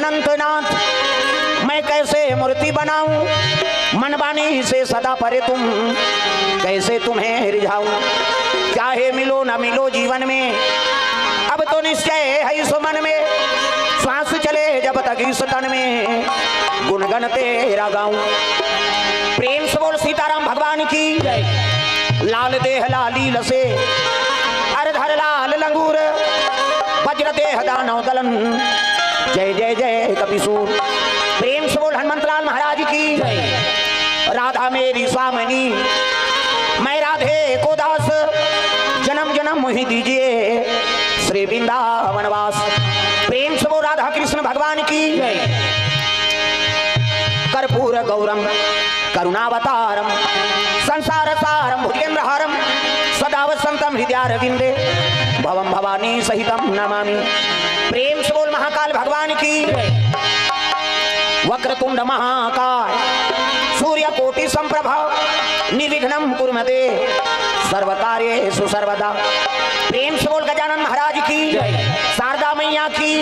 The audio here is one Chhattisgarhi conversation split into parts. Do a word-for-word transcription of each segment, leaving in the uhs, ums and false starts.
अनंतनाथ, मैं कैसे मूर्ति बनाऊं, मन वाणी से सदा परे तुम, कैसे तुम्हें रिझाऊं। चाहे मिलो न मिलो जीवन में, अब तो निश्चय है इस मन में, श्वास चले जब तक इस तन में, गुणगण तेरा गाऊं। प्रेम से बोल सीताराम भगवान की। लाल देह लाली लसे, अर धर लाल लंगूर, वज्र देह दानव दलन, जय जय जय कपिसूर। प्रेम से बोल हनुमंतलाल महाराज की। राधा मेरी सामनी, मैं राधे को दास, जन्म जन्म मोहि दीजिए श्री वृंदावन वास। प्रेम से बोल राधा कृष्ण भगवान की। कर्पूर गौरम करुणावतारम संसार सारम भुजगेंद्र हारम सदा वसंतम हृदयारविंदे भवम भवानी सहितम नमामि। प्रेम से बोल महाकाल भगवान की। वक्रतुंड महाकाय सूर्य कोटि संप्रभा निर्विघ्नम कुरु मे देव सर्व कार्येषु सर्वदा। प्रेम से बोल गजानन महाराज की। शारदा मैया की।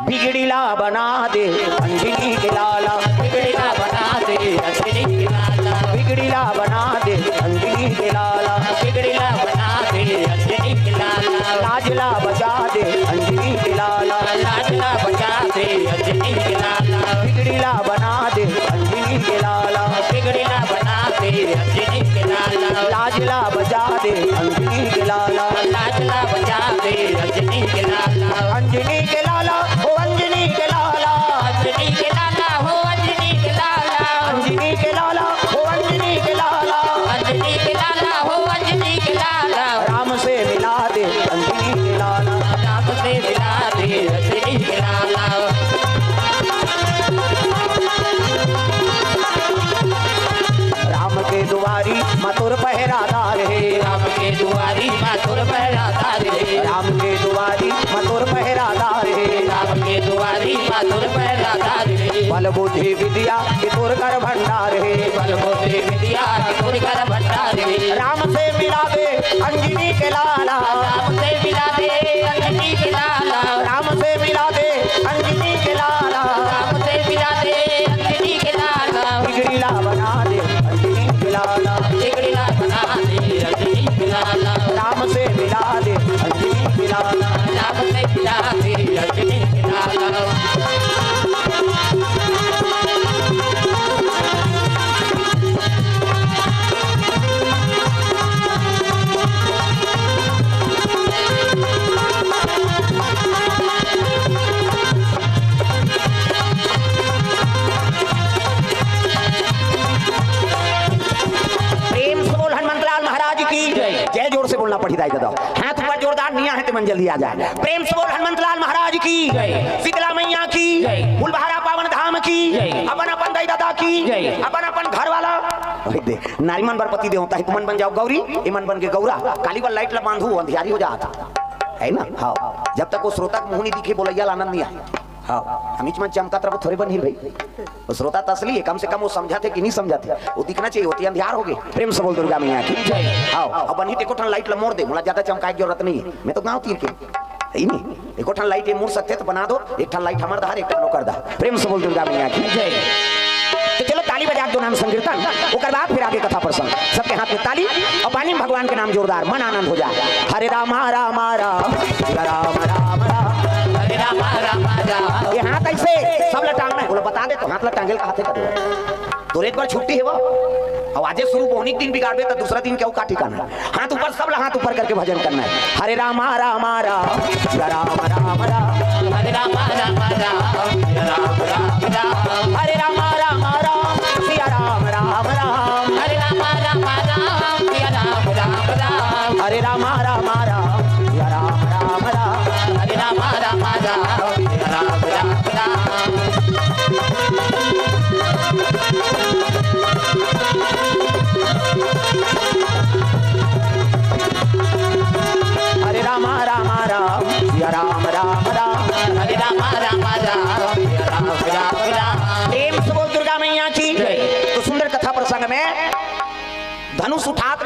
बिगड़ीला बना दे अंजनी के लाला। बिगड़ीला बना दे अंजनी के लाला। बिगड़ीला बना दे अंजनी के लाला। बिगड़ीला बना दे अंजनी के लाला। लाजला बचा दे अंजनी के लाला। लाजला बचा दे अंजनी के लाला। बिगड़ीला बना दे अंजनी के लाला। बिगड़ीला बना दे अंजनी के लाला। लाजला बचा दे अंजनी के लाला। लाजला बचा दे अंजनी के लाला। अंजनी के लाला, ओ अंजनी के लाला। अंजनी के लाला, हो अंजनी के लाला। अंजनी के लाला, ओ अंजनी के लाला। अंजनी के लाला, हो अंजनी के लाला। राम से मिला दे अंजनी के लाला। राम से मिला दे अंजनी के लाला। राम के दुआरी मातुर पहरादार हे। राम के दुआरी मातुर पहरादार हे। राम के दुआरी मातुर पहरादार हे। राम के दुआरी मातुर पहरादार हे। बल बुद्धि विद्या के तोर कर भंडार हे। बल बुद्धि विद्या के तोर कर भंडार हे। राम से मिला दे अंजनी के लाला। राम से मिला दे अंजनी के लाला। राम से मिला दे अंजनी के लाला। राम से मिला दे अंजनी के लाला। बिगड़ीला बना दे अंजनी के लाला। बिगड़ीला बना दे अंजनी के लाला। राम से मिला दे अंजनी के लाला। राम से मिला दे अंजनी के लाला। प्रेम से बोल हनुमंतलाल महाराज की जय। जय। जोर से बोलना पड़ी दाई दादा। हाथ ऊपर जोरदार निया है ते मंजल दिया जाए। प्रेम से बोल हनुमंतलाल महाराज की जय। शीतला मैया की जय। फुलबहारा पावन धाम की जय। अपन अपन दाई दादा की जय। अपन अपन घर वाला। ओए दे, नारी मन बर पति देवता है, तुमन बन जाओ गौरी, इमन बन के गौरा। काली बर लाइट ला बांधू, अंधियारी हो जात है ना। हाँ, जब तक वो श्रोता के मुंह नहीं दिखे, बोलैया ला आनंद नहीं आए। हाँ, हमीच मन चमकत रहो, थोड़े बन ही भाई। वो श्रोता त असली है, कम से कम वो समझत हे कि नहीं समझत हे, वो दिखना चाहिए, वो तो अंधियार हो गए। प्रेम से बोल दुर्गा मैया की जय। हाँ, अब बनी ते एको ठन लाइट ला मोर दे, मोला ज्यादा चमकाए के जरूरत नहीं है, मैं तो गाँव तीर के ही नहीं। एको ठन लाइट ये मोर सकथे त बना दो, एक ठन लाइट हमर डहर, एक ठन ओकर डहर। प्रेम से बोल दुर्गा मैया की जय। तो चलो ताली बजा दो नाम संकीर्तन, ओकर बाद फिर आगे कथा प्रसंग। सबके हाथ में ताली और पानी में भगवान के नाम जोरदार, मन आनंद हो जाए। हरे रामा रामा राम, राम राम राम। हरे रामा रामा राम। ये हाथ ऐसे सब ला टांगना है, बोला बता दे तो हाथ ला टांगे ला कहाथे कर दे। तोरे एक बार छुट्टी है वो, अब आजे शुरू बोहनी के दिन बिगाड़बे तो दूसरा दिन क्या का ठिकाना। हाथ ऊपर, सब ला हाथ ऊपर करके भजन करना है। हरे रामा रामा राम, सिया राम राम राम। हरे रामा रामा राम, सिया राम राम राम। हरे रामा रामा राम, सिया राम राम राम। हरे रामा रामा राम, सिया राम राम राम। हरे रामा रामा राम, सिया राम राम राम। हरे रामा रामा राम, सिया राम राम राम। हरे रामा रामा राम, सिया राम राम राम। हरे रामा रामा राम, सिया राम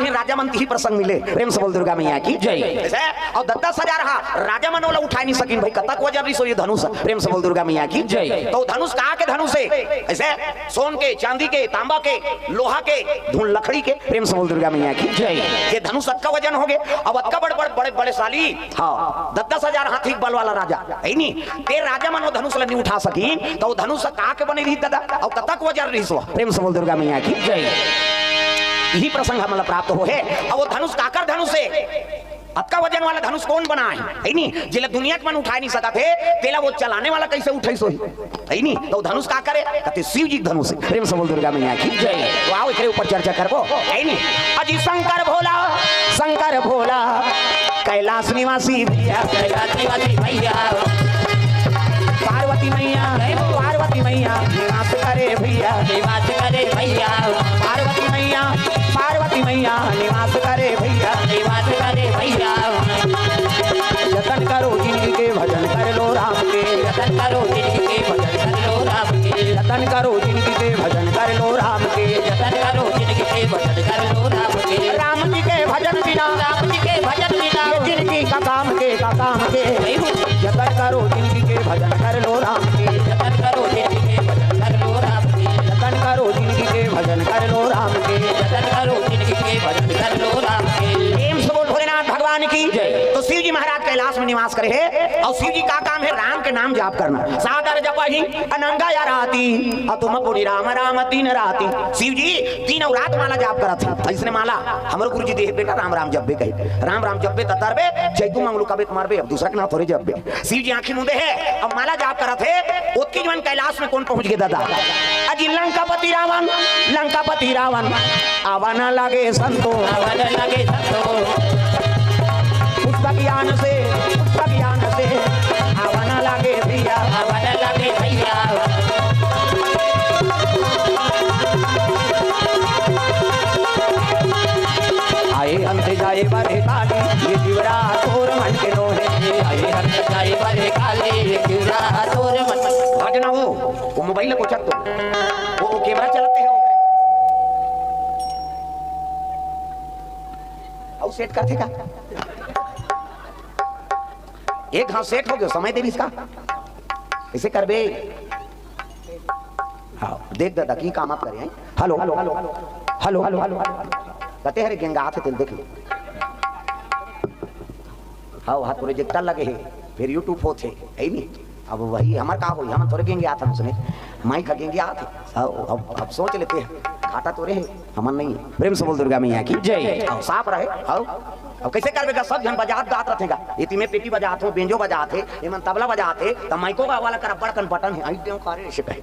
हे राजा मन तिही प्रसंग मिले। प्रेम से बोल दुर्गा मैया की जय। ऐसे, अउ दस दस हजार हा राजा मन ओला उठाय नइ सकिन भाई, कतक वजन रहिस होही धनुष। प्रेम से बोल दुर्गा मैया की जय। त धनुष कहाँ के धनुष हे? ऐसे, सोन के, चांदी के, तांबा के, लोहा के, धुन लकड़ी के। प्रेम से बोल दुर्गा मैया की जय। ये धनुष अतका वजन होगे, अब अतका बड़ बड़ बड़े बड़े साली, हाँ, दस दस हजार हाथी बल वाला राजा हे नी, ते राजा मन ओ धनुष ल नइ उठा सकिन, त ओ धनुष कहाँ के बने रहिस दादा, अउ कतक वजन रहिस होही? प्रेम से बोल दुर्गा मैया की जय। इही प्रसंग हमला प्राप्त होहे। अब ओ धनुष काकर धनुष हे? अतका वजन वाला धनुष कोन बनाय हे नी, जेला दुनिया के मन उठाय नइ सकत हे, तेला ओ चलाने वाला कइसे उठाइस होही? हे नी, त ओ धनुष काकर हे? कथे शिव जी के धनुष हे। प्रेम से बोल दुर्गा मैया की जय। त आव, एकरे ऊपर चर्चा करबो। हे नी, अजी शंकर भोला, शंकर भोला, कैलाश निवासी भैया, कैलाश निवासी भैया। पार्वती मैया, पार्वती मैया, निवास करे भैया, निवास करे भैया। पार्वती मैया, पार्वती मैया, निवास करे भैया, निवास करे भैया। जतन करो जिनगी के, भजन कर लो राम के। जतन करो जिनगी के, भजन कर लो राम के। जतन करो जिनगी के, भजन कर लो राम के। जतन करो जिनगी के, भजन कर लो राम के। राम जी के भजन बिना, राम जी के भजन बिना, ये जिनगी का काम के, का काम के। जतन करो जिनगी के, भजन कर लो राम के। जतन करो जिनगी के, भजन कर लो राम के। जतन करो जिनगी के, भजन कर लो राम के। जतन करो जिनगी के, भजन कर लो राम के। प्रेम से बोल भोलेनाथ भगवान की जय। त शिव जी महाराज कैलाश में निवास करे हे, अउ शिव जी का काम हे? राम के नाम जाप करना। सादर जपहि अनंगा या राती, अतुम पुनि राम राम दिन राती। शिव जी दिन अउ रात माला जाप करत हे। अइसने माला हमरो गुरु जी दे हे, बेटा राम राम जपबे कहे, राम राम जपबे त तरबे, जैतू मंगलू कबे त मरबे, अब दूसरा के नाम थोरे जपबे। शिव जी आंखी मूंदे हे, अब माला जाप करत हे। ओतकी जवान कैलाश में कोन पहुंच गे दादा? अजी लंकापति रावण, लंकापति रावण, आवा न लागे संतो। आवा न लागे संतो। पुष्प ज्ञान से, पुष्प ज्ञान से, आवा न लागे भैया। आवा न लागे भैया। आए अंत जाए बरे काली, ये जीवरा तोर मन के नोहे। आए अंत जाए बरे काली, ये जीवरा तोर मन। भजना हो, वो मोबाइल को चक दो, वो, वो कैमरा चलाते हैं वो। अउ सेट करथे का? एक घांव सेट हो गयो, समय देबे इसका। कइसे करबे? हाँ, देख दादा, की काम आप करे हैं? Hello, hello, hello, hello, hello, hello. कते हरे गेंगा आथे तेल देख ले। हाँ, हाथ प्रोजेक्टर लगे हे, फिर YouTube होथे, हे नी? अब वही हमर का होई, हमन थोरे गेंगे आथन उसने, माइक ह गेंगे आथे। अब, अब, अब सोच लेते हैं, घाटा तोरे हे, हमन नहीं। प्रेम से बोल दुर्गा मैया की जय। अब साफ रहे, अब, अब कइसे करबे गा, सब झन बजात गात रथे गा, एती में पेटी बजात हो, बेंजो बजात हे, एमन तबला बजात हे, त माइको गा वाला कर बड़कन बटन हे, आई देव करे से कहे।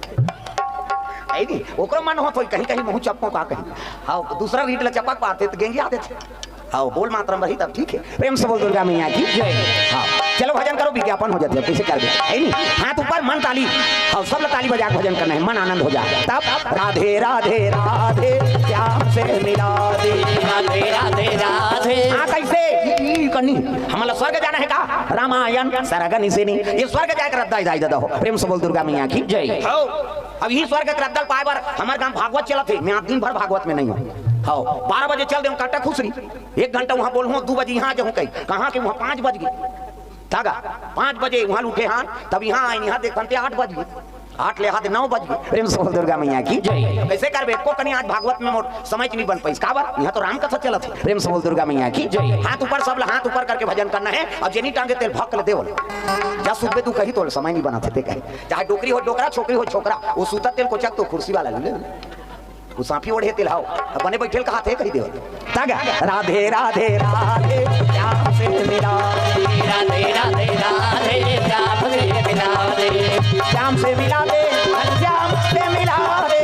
आई नी, ओकरो मन होत होई, कहीं, कहीं मुँह चपको का कहीं। हाँ, दूसरा रीड ला चपक पाते, त गेंगे आते थे। हाँ, बोल मात्रा में रही तब ठीक है। प्रेम से बोल दुर्गा मैया की जय। हाँ, चलो भजन करो, विज्ञापन हो जाथे, अब कइसे करबे? हे नी? हाथ ऊपर, मन ताली। हाँ, सब ला ताली बजा के भजन करना हे, मन आनंद हो जाए। तब राधे, राधे, राधे, श्याम से मिला दे। राधे, राधे, राधे। हाँ, कइसे? ई, ई करनी। हमला स्वर्ग जाना हे का? रामायण, सरग निसेनी। ये स्वर्ग जाए के रद्दा, दाई दादा हो। प्रेम से बोल दुर्गा मैया की जय। हो, अब इही स्वर्ग के रद्दा ल पाए बर हमर गांव भागवत चलत हे। मैं आज दिन भर भागवत में नहीं हूँ। हाँ, बारह बजे चल देहूँ काटा खुसरी। एक घंटा उहाँ बोलहूँ, दू बजे इहाँ आ जाहूँ कहीं। कहाँ के उहाँ पाँच बज गे। धागा, पाँच बजे उहाँ ले उठे हन, तब इहाँ आइन, इहाँ देखन ते आठ बज गे। आठ ले आठ, नौ बज गे। प्रेम से बोल दुर्गा मैया की जय। कइसे करबे? एको कनी आज भागवत में मोर समय च नइ बन पाइस। काबर? इहाँ तो राम कथा चलत हे। प्रेम से बोल दुर्गा मैया की जय। हाथ ऊपर, सब ला हाथ ऊपर करके भजन करना हे। अब जेनी टांगे तेल भक्क ले देवल। जा सुतबे तू कही तो समय नइ बनत हे ते कही। चाहे डोकरी हो डोकरा, छोकरी हो छोकरा, वो सूतत तेल कोचक तो कुर्सी वाला ले ले। वो सांफी ओढ़े तेल हाव, अब बने बइठे ल कहाथे कही देवल। तग राधे राधे राधे, श्याम से मिला दे। राधे राधे राधे, श्याम से मिला दे। श्याम से मिला दे, श्याम से मिला दे।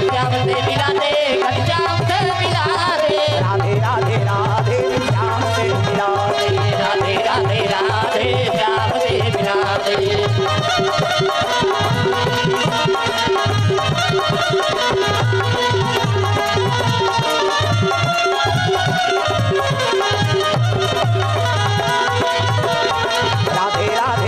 श्याम से मिला दे, श्याम से मिला दे। राधे राधे राधे, श्याम से मिला दे। राधे राधे राधे, श्याम से मिला दे। राधे राधे।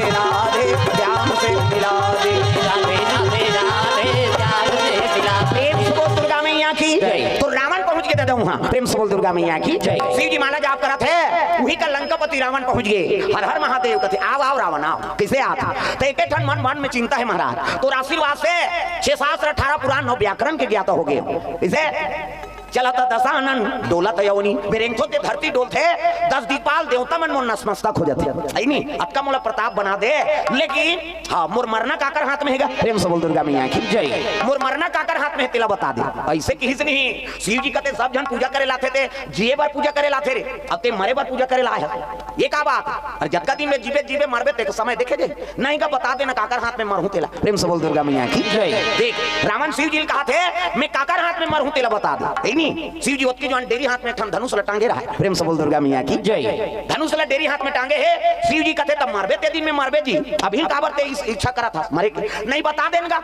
प्रेम से बोल दुर्गा मैया की जय। शिव जी माला जाप करत हे, उही का लंकापति रावण पहुंच गे। हर हर महादेव कथे, "आव, आव रावण, आव।" कइसे आत? त एके ठन मन, मन में चिंता हे महाराज, तोर आशीर्वाद से छह शास्त्र, अठारह पुराण, नौ व्याकरण के ज्ञाता हो गे। कइसे? चलत दशानन डोलत अवनी, बेरेंगथो ते धरती डोलथे, दस दिक्पाल देवता मन मोर नसमस्तक हो जाथे। अइ नी, अतका मोला प्रताप बना दे, लेकिन हाँ, मोर मरना काकर हाथ में हे गा? प्रेम से बोल दुर्गा मैया की जय। मोर मरना काकर हाथ में हे, तेला बता दे। अइसे किहिस नहीं, शिव जी कथे सब झन पूजा करे ल आथे, ते जिए बर पूजा करे ल आथे रे, अब ते मरे बर पूजा करे ल आय हस। ये का बात? अरे जतका दिन में जीबे, जीबे, मरबे, ते समय देखे जाही। नहीं का बता देना काकर हाथ में मरहूं तेला। प्रेम से बोल दुर्गा मैया की जय। देख, रावण शिव जी ल कहत हे, "मैं काकर हाथ में मरहूं तेला बता दे।" हे नी, शिव जी ओतकी जुवार डेरी हाथ में एक ठन धनुष ल टांगे रहय। प्रेम से बोल दुर्गा मैया की जय। धनुष ल डेरी हाथ में टांगे हे, शिव जी कथे, "तब मरबे ते दिन में मरबे जी, अभी काबर ते इस इच्छा करत हस मरे के?" "नहीं, बता देन गा,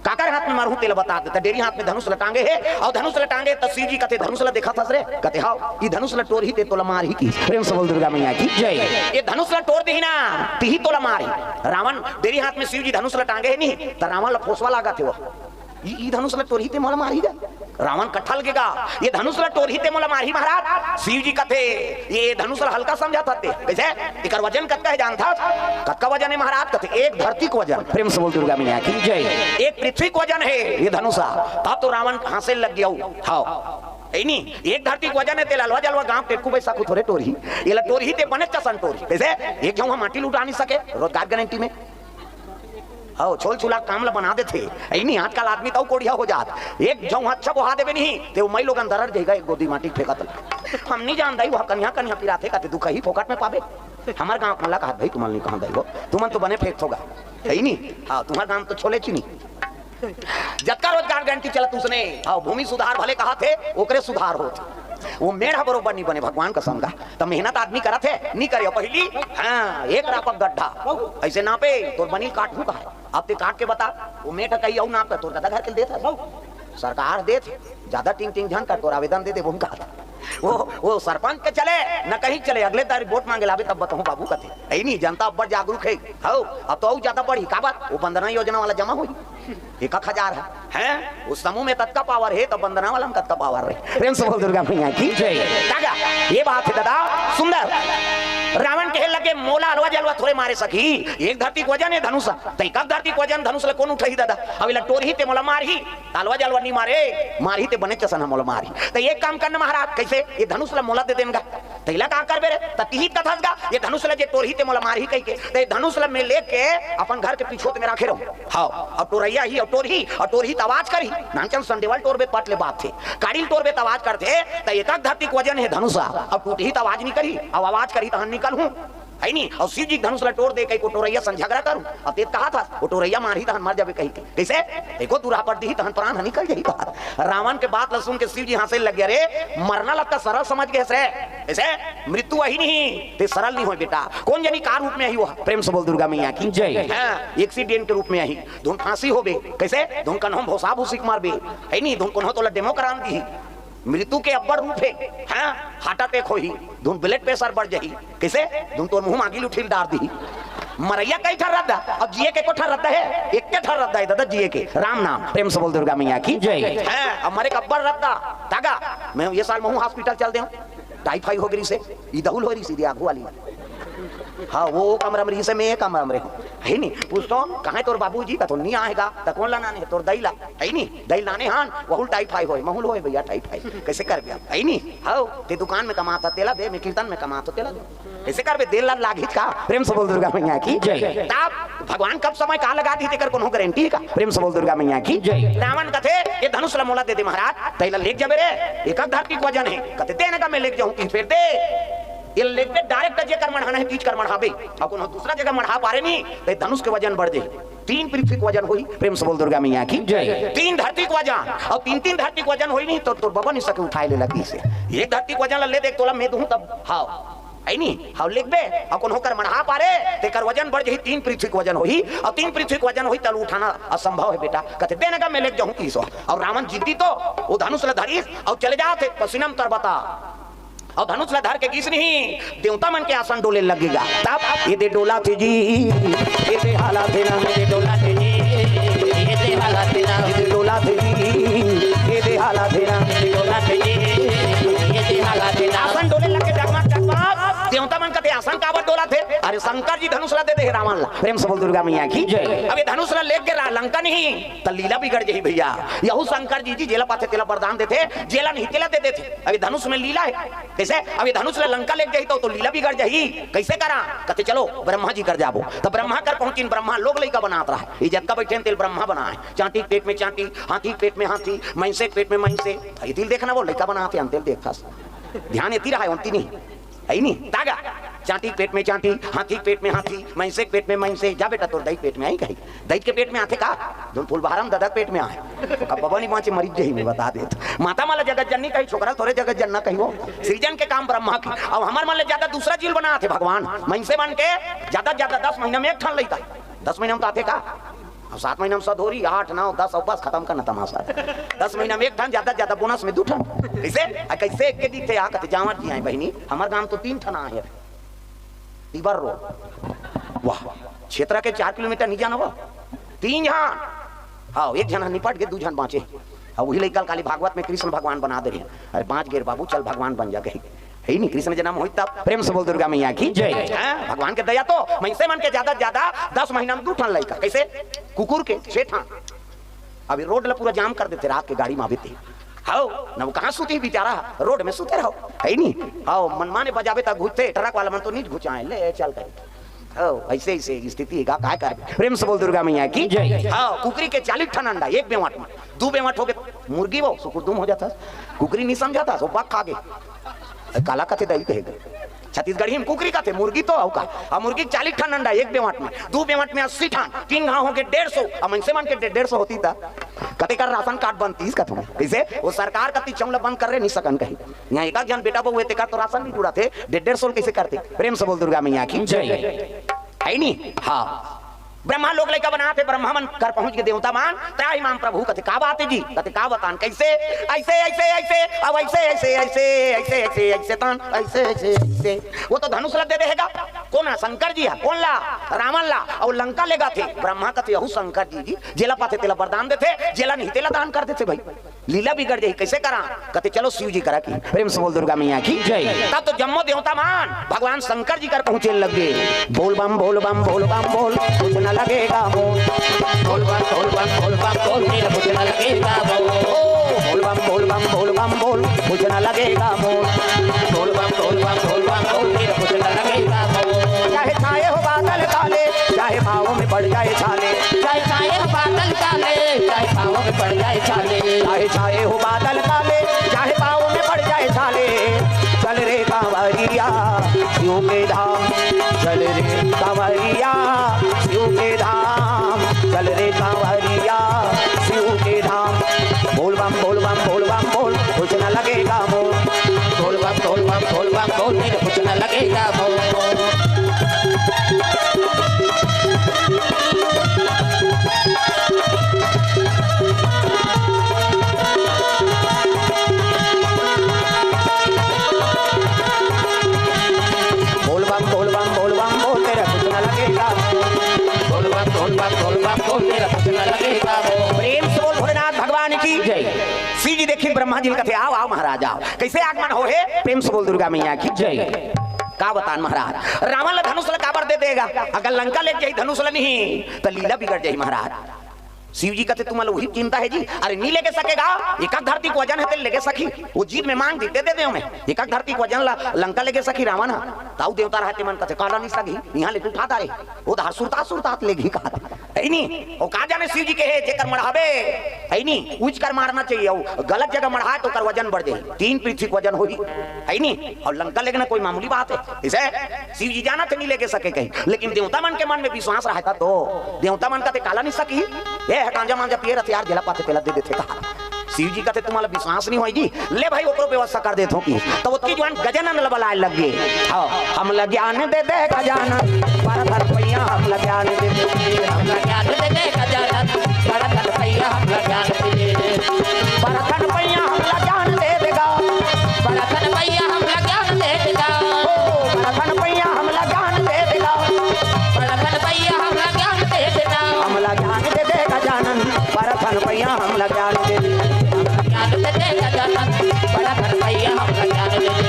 काकर हाथ में मरहूं तेला बता दे।" त डेरी हाथ में धनुष ल टांगे हे, अउ धनुष ल टांगे त शिव जी कथे, "धनुष ल देखत हस रे?" कथे, "हव।" "ई धनुष ल टोरही ते तोला मारही किहिस।" प्रेम से बोल दुर्गा मैया की जय। "ये धनुष ल टोर दिही ना, तिही तोला मारही।" रावण डेरी हाथ में शिव जी धनुष ल टांगे हे नहीं, त रावण ल फोसवा लागत हे वो। "ई, ई धनुष ल टोरही ते मोला मारही गा?" रावण कट्ठल गे गा, "ये धनुष ल टोरही ते मोला मारही महाराज?" शिव जी कथे, "ये धनुष ल हल्का समझत हस ते।" कइसे? "एकर वजन कतका हे जानथस?" "कतका वजन हे महाराज?" कथे, "एक धरती के वजन।" प्रेम से बोल दुर्गा मैया की जय। "एक पृथ्वी के वजन हे ये धनुष ह।" तब तो रावण हाँसे लग गे। हव, हे नी, एक धरती के वजन हे, तेला अलवा जलवा गांव टेक्कू बैसाखू थोरे टोरही, एला टोरही ते बने चसन टोरही। कइसे? एक झन ह माटी ल उठा नहीं सके, रोजगार गारंटी में। हव, छोल छुला काम ल बना देथे। अइ नी, आजकल आदमी त अउ कोढ़िया हो जात। एक झन अच्छा बोहा देबे नहीं, ते ओ मई लोगन दरर जाही गा, एक गोदी माटी फेंकत ल। "हम नहीं जान दाई, वो कनिहा कनिहा पिराथे," कथे, "दुखही फोकट में पाबे। हमर गांव के मन ल कहत भाई, तुमन नहीं कहन दाई हो, तुमन तो बने फेंकथो गा।" हे नी? हाँ, तुम्हर गांव तो छोले चीनी। जतका रोजगार गारंटी चलत उसने, अउ भूमि सुधार भले कहत हे, ओकरे सुधार होत। वो मेड़ ह बरोबर नहीं बने, भगवान कसम गा। त मेहनत आदमी करत हे, नहीं करे। पहिली, हाँ, एक रापक गड्ढा, अइसे नापे, तोर बनी ल काटहूं कहे। अब ते काट के बता, वो मेड़ ह कही अउ नाप, तोर ददा घर के देत हे। सरकार देत हे, जादा टिंग टिंग झन कर, तोर आवेदन दे देबो हम कहत। वो, वो सरपंच के चले, न कहीं चले, अगले तारीख वोट मांगे ल आबे तब बताहूं बाबू कथे। हे नी, जनता अब्बड़ जागरूक हे। हव, अब तो अउ जादा बढ़ही, काबर? वो वंदना योजना वाला जमा होही। एक एक हजार हे, हैं? उस समूह में ततका पावर हे, त वंदना वाला में कतका पावर रहे। प्रेम से बोल दुर्गा मैया की जय। कागा, ये बात हे ददा, सुंदर। रावण कहे लगे, "मोला अलवा जलवा थोरे मारे सकही, एक धरती के वजन हे धनुष, त एक धरती के वजन धनुष ल कोन उठही ददा? अब एला टोरही ते मोला मारही, त अलवा जलवा नहीं मारे, मारही ते बने चसन ह मोला मारही। त एक काम करना महाराज, कइसे? ये धनुष ल मोला दे देन गा।" "तेला का करबे रे? त तिही कथस गा, ये धनुष ल जे टोरही ते मोला मारही कहिके। त ये धनुष ल मैं लेके अपन घर के पिछोत में राखे रहूं। हव, अउ टोरइया ही, अउ टोरही, अउ टोरही त आवाज करही। नानचन संडेवा ल टोरबे त पट ले बाजथे, काड़ी ल टोरबे त आवाज करथे, त एक एक धरती के वजन हे धनुष, अउ टूटही त आवाज नहीं करही, अउ आवाज करही तहन निकलहूं, हे नी? अउ शिव जी के धनुष ल टोर दे कहिके टोरइया संग झगरा करहूं। अब ते त कहत हस, वो टोरइया मारही तहन मर जाबे कहिके। कइसे? एको दुरहा पट दिही तहन प्राण ह निकल जाही तोर। रावण के बात ल सुन के शिव जी हाँसे लग गे, "अरे, मरना ल त सरल समझ गे हस रे। कइसे? मृत्यु वही नहीं, ते सरल नहीं होय बेटा।" कोन जनी का रूप में आही वो? प्रेम से बोल दुर्गा मैया की जय। हाँ, accident के रूप में आही। धुन फांसी होबे। कइसे? धुन कन्हो भोसा भूसी के मरबे। हे नी, धुन कन्हो तोला डेमो करान दिही। मृत्यु के अब्बड़ रूप हे। हाँ, heart attack होही, धुन blood pressure बढ़ जाही। कइसे? धुन तोर मुंह म आगी ल उठिल डार दिही। मरइया कई ठन रद्दा, अब जिए के एको ठन रद्दा हे? एके ठन रद्दा हे ददा जिए के, राम नाम। प्रेम से बोल दुर्गा मैया की जय। हाँ, अब मरे के अब्बड़ रद्दा। तागा, मैं ये साल महूं hospital चल देंव, typhoid हो गे रिहिसे, ई दहुल हो रिहिसे, आगू वाली। हाँ, वो कमरा में रिहिसे, मैं ये कमरा में रहूं। हे नी, पूछथों, "कहाँ हे तोर बाबूजी?" कथों, "नहीं आय गा।" "त कोन ला लाने हे?" "तोर दई ला।" हे नी, दई लाने हन, वहू ल typhoid होय, महूं ल होय भैया typhoid। कइसे करबे अब? हे नी, हव, ते दुकान में कमात हस, तेला दे, मैं कीर्तन में कमात हों, तेला दे। कइसे करबे? दे ल लागही गा। प्रेम से बोल दुर्गा मैया की जय। तब भगवान कब समय का लगा दिही, तेकर कोनो guarantee हे का? प्रेम से बोल दुर्गा मैया की जय। रावण कथे, "ये धनुष ल मोला दे दे महाराज, त एला लेग जाबे रे, एक एक धरती के वजन हे।" कथे, "दे न गा, मैं लेग जाहूं।" कि फेर दे, ये लेग दे direct, जेकर मढ़ाना हे, तीज कर मढ़ाबे, अउ कोनो दूसरा जगह मढ़ा पारे नहीं, त ये धनुष के वजन बढ़ जाही। तीन पृथ्वी के वजन होही। प्रेम से बोल दुर्गा मैया की जय। तीन धरती के वजन, अउ तीन तीन धरती के वजन होही नहीं, त तोर बबा नहीं सके उठाय ले लगी से। एक धरती के वजन ल ले दे, तोला मैं दूहूं तब, हव। हे नी, हव लेगबे, अउ कोनो कर मढ़ा पारे, तेकर वजन बढ़ जाही, तीन पृथ्वी के वजन होही, अउ तीन पृथ्वी के वजन होही, त ल उठाना असंभव हे बेटा। कथे, "दे न गा, मैं लेग जाहूं," किहिस। अउ रावण जिद्दी तो, वो धनुष ल धरिस, अउ चले जात हे पसीना म तरबता। अउ धनुष ल धर के गिस नहीं, देवता मन के आसन डोले लगे गा। तब, "ए दे डोलाथे जी, ए दे हालाथे ना, ए दे डोलाथे जी, ए दे हालाथे ना, ए दे डोलाथे जी, ए दे हालाथे ना, ए दे डोलाथे जी।" रासन काबर डोलाथे? अरे शंकर जी धनुष ला दे दे हे रावण ला। प्रेम से बोल दुर्गा मैया की जय। अब ये धनुष ला लेके रा-, लंका नहीं, त लीला बिगड़ जाही भैया। यहू शंकर जी, जी जेला पाथे तेला वरदान देथे, जेला नहीं तेला दे देथे। अब ये धनुष में लीला हे। कइसे? अब ये धनुष ला लंका लेके जाही त, तो लीला बिगड़ जाही। कइसे करा? कथे चलो ब्रह्मा जी कर जाबो। त ब्रह्मा कर पहुंचिन, ब्रह्मा लोग लइका बनात रहा। ये जतका बइठे तेल ब्रह्मा बनाए। चांटी के पेट में चांटी, हाथी के पेट में हाथी, मइनसे के पेट में मइनसे। ये तिल देखना वो लइका बनाते हैं, तेल देखता। ध्यान एती रहा हे, ओनती नहीं। हइ नी? तागा। चांटी के पेट में चांटी, हाथी के पेट में हाथी, मइनसे के पेट में मइनसे। जा बेटा, तोर दई के पेट में आही कही। दई के पेट में आथे का? जोन फूलबहारम ददा के पेट में आहे। अब बबा नहीं बाँचे, मरिच जही में बता देत। माता मन ला जगत जननी कही, छोकरा ल थोरे जगत जनना कही वो। सृजन के काम ब्रह्मा के। अब हमर मन ले ज्यादा दूसरा चीज बनाथे भगवान। मइनसे मन के ज्यादा ज्यादा दस महीना में एक ठन लइका। दस महीना में तो आथे का? अब सात महीना में सधोरी, आठ, नौ, दस, अब बस खतम करना तमाशा। दस महीना में एक ठन, ज्यादा ज्यादा बोनस में दू ठन। कइसे? आ, कइसे एक के दिखे आ, कथे जांवर जी आए बहिनी, हमर गांव तो तीन ठन आहे। तिबर रोड। वाह, क्षेत्र के चार किलोमीटर नहीं जाना वो। तीन झन। हाँ, एक झन निपट के दू झन बाँचे। अब वही लइका ल काली भागवत में कृष्ण भगवान बना दे रहे हैं। अरे बाँच गे रे बाबू, चल भगवान बन जा कही। हइ नी, कृष्ण जन्म होई तब। प्रेम से बोल दुर्गा मैया की जय। हाँ, भगवान के दया तो मइनसे मन के ज्यादा से ज्यादा दस महीना में दू ठन लइका। कइसे? कुकुर के छे ठन। अभी रोड ला पूरा जाम कर देथे रात के गाड़ी में आबे ते। हव, न वो कहाँ सुती बेचारा, रोड में सुते रहो। हइ नी? हव, मनमाने बजाबे त घुसथे, ट्रक वाला मन तो नीच घुचाए, ले चल कही। हव, अइसे, अइसे स्थिति हे गा, काय करबे? प्रेम से बोल दुर्गा मैया की जय। हव, कुकरी के चालीस ठन अंडा, एक बेंवट में। दू बेंवट होगे, मुर्गी वो, सुकुरदुम हो जाता। कुकरी नहीं समझाता, सो बक खा गे। काला कथे दई कहेगा। छत्तीसगढ़ी में कुकरी कथे, मुर्गी तो अउ का। अब मुर्गी के चालीस ठन अंडा एक बेंवट में, दू बेंवट में अस्सी ठन, तीन घाव होगे डेढ़ सौ। अब मनसे मन के डे-, डेढ़ सौ होती त कते कर राशन कार्ड बनतीस कथों। कइसे? वो सरकार कती चौंला बंद कर रे नहीं सकन कही। यहाँ एक आध झन बेटा बहू हे, तेकर तो राशन नहीं जुड़ाथे, डेढ़ डेढ़ सौ कइसे करते? प्रेम से बोल दुर्गा मैया की जय। हइ नी? हाँ। ब्रह्मा लोग लइका बनाथे, ब्रह्मा मन कर पहुंच के देवता मन, त्राहि माम प्रभु कथे, का बात हे जी? कथे, का बतान? कइसे? अइसे, अइसे, अइसे, अब अइसे, अइसे, अइसे, अइसे, अइसे, अइसे, तान, अइसे, अइसे, अइसे। वो तो धनुष ला दे देहेगा। कोन ला? शंकर जी हा। कोन ला? रावण ला। अउ लंका लेगाथे। ब्रह्मा कथे, यहू शंकर जी, जी, जेला पाथे तेला वरदान देथे, जेला नहीं तेला दान कर देथे भाई। लीला बिगड़ जाही, कइसे करा? कथे, "चलो शिव जी करा की।" प्रेम से बोल दुर्गा मैया की जय। तब तो जम्मो देवता मन भगवान शंकर जी कर पहुंचे लगे। बोल बम, बोल बम, बोल बम, बोल, कुछ न लगेगा मोल। बोल बम, बोल बम, बोल बम, बोल, तेरा कुछ न लगेगा मोल। बोल बम, बोल बम, बोल बम, बोल, कुछ न लगेगा मोल। बोल बम, बोल बम, बोल बम, बोल, तेरा कुछ न लगेगा मोल। चाहे छाए हो बादल काले, चाहे पाँव में पड़ जाए छाले। चाहे छाए हो बादल काले, चाहे पाँव में पड़ जाए छाले। चाहे छाए हो बादल काले, चाहे पाँव में पड़ जाए छाले। चल रे कांवरिया शिव के धाम, चल रे कांवरिया शिव के धाम, चल रे कांवरिया शिव के धाम। बोल बम, बोल बम, बोल बम, बोल, कुछ न लगेगा मोल। बोल बम, बोल बम, बोल बम, बोल, तेरे कुछ न लगेगा मोल। बोल बम, बोल बम, बोल बम, बोल, तेरा कुछ ना लगेगा। बोल बम, बोल बम, बोल बम, बोल, तेरा कुछ ना लगेगा। प्रेम से बोल भोलेनाथ भगवान की जय। शिव जी देखिन ब्रह्मा जी ल कथे, "आओ, आओ महाराज, आओ।" कइसे आगमन होहे? प्रेम से बोल दुर्गा मैया की जय। का बतान महाराज, रावण ला धनुष ला काबर दे देगा? अगर लंका लेके जाही धनुष ला नहीं, त लीला बिगड़ जाही महाराज। शिव जी कथे, "तुम्हां ला वही चिंता हे जी।" अरे, नी लेगे सकेगा, एकक धरती के वजन हे, तेला लेगे सकही। वो जीत में मांग दी, दे दे देंव मैं। एकक धरती के वजन ला लंका लेगे सकही रावण हा। ताऊ देवता रहते मन कथे, "काला नी सकही, इहां ले उठा डारे।" वो धार सुरतात सुरतात लेगही कहा। हइ नी? वो का जाने शिव जी के हे, जेकर मढ़ाबे, हइ नी? उच कर मारना चाहिए, वो गलत जगह मढ़ाए तो ओकर वजन बढ़ जाही। तीन पृथ्वी के वजन होही, हइ नी? अउ लंका लेगना कोई मामूली बात हे? इसे शिव जी जानथे नी लेगे सके कही, लेकिन देवता मन के मन में विश्वास रहता तो देवता मन कथे, "काला नी सकही, ए ह गांजा मांजा पिए रथे यार, जेला पाथे तेला दे देथे कहा।" शिव जी कथे, "तुम्हां ला विश्वास नी होय जी, ले भाई ओकरो व्यवस्था कर देथों कि।" त ओतकी जुवार गजानन ला बलाए लग गे। हाँ, "हमला ज्ञान दे दे गजानन, परथन पैया हमला ज्ञान दे दे।" हमला ज्ञान दे दे गजानन, परथन पैया हमला ज्ञान दे दे। परथन पैया हमला ज्ञान दे देगा। परथन पैया हमला ज्ञान दे देगा। ओ, परथन पैया हमला ज्ञान दे देगा। परथन पैया हमला ज्ञान दे देगा। हमला ज्ञान दे दे गजानन, परथन पैया हमला ज्ञान दे दे। हमला ज्ञान दे दे गजानन, परथन पैया हमला ज्ञान दे दे।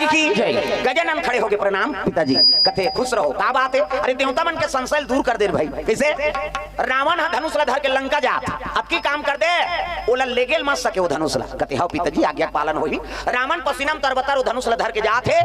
की जय। गजानन खड़े होके प्रणाम पिताजी। कथे खुश रहो, का बात हे? अरे देवता मन के संशय दूर कर दे रे भाई। कइसे? रावण ह धनुष ला धर के लंका जात, अतकी काम कर दे, ओला लेगेल मत सके ओ धनुष ला। कथे हव पिताजी, आज्ञा पालन होही। रावण पसीना म तरबतर ओ धनुष ला धर के जात हे,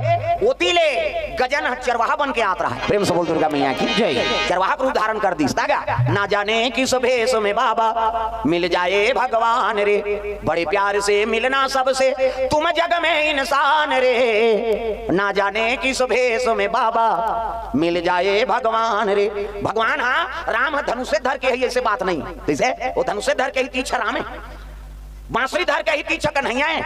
ओती ले गजन ह चरवाहा बन के आत रहा हे। प्रेम से बोल दुर्गा मैया की जय। चरवाहा के रूप धारण कर दिस। तागा, ना जाने किस भेष में बाबा मिल जाए भगवान रे, बड़े प्यार से मिलना सबसे तुम जग में इंसान रे, ना जाने किस भेष में बाबा मिल जाए भगवान रे। भगवान, हाँ, राम ह धनुषे धर के हे, अइसे बात नहीं। कइसे? ओ धनुषे धर के ही तीछा राम हे, बांसुरी धर के ही तीछा कन्हैया हे।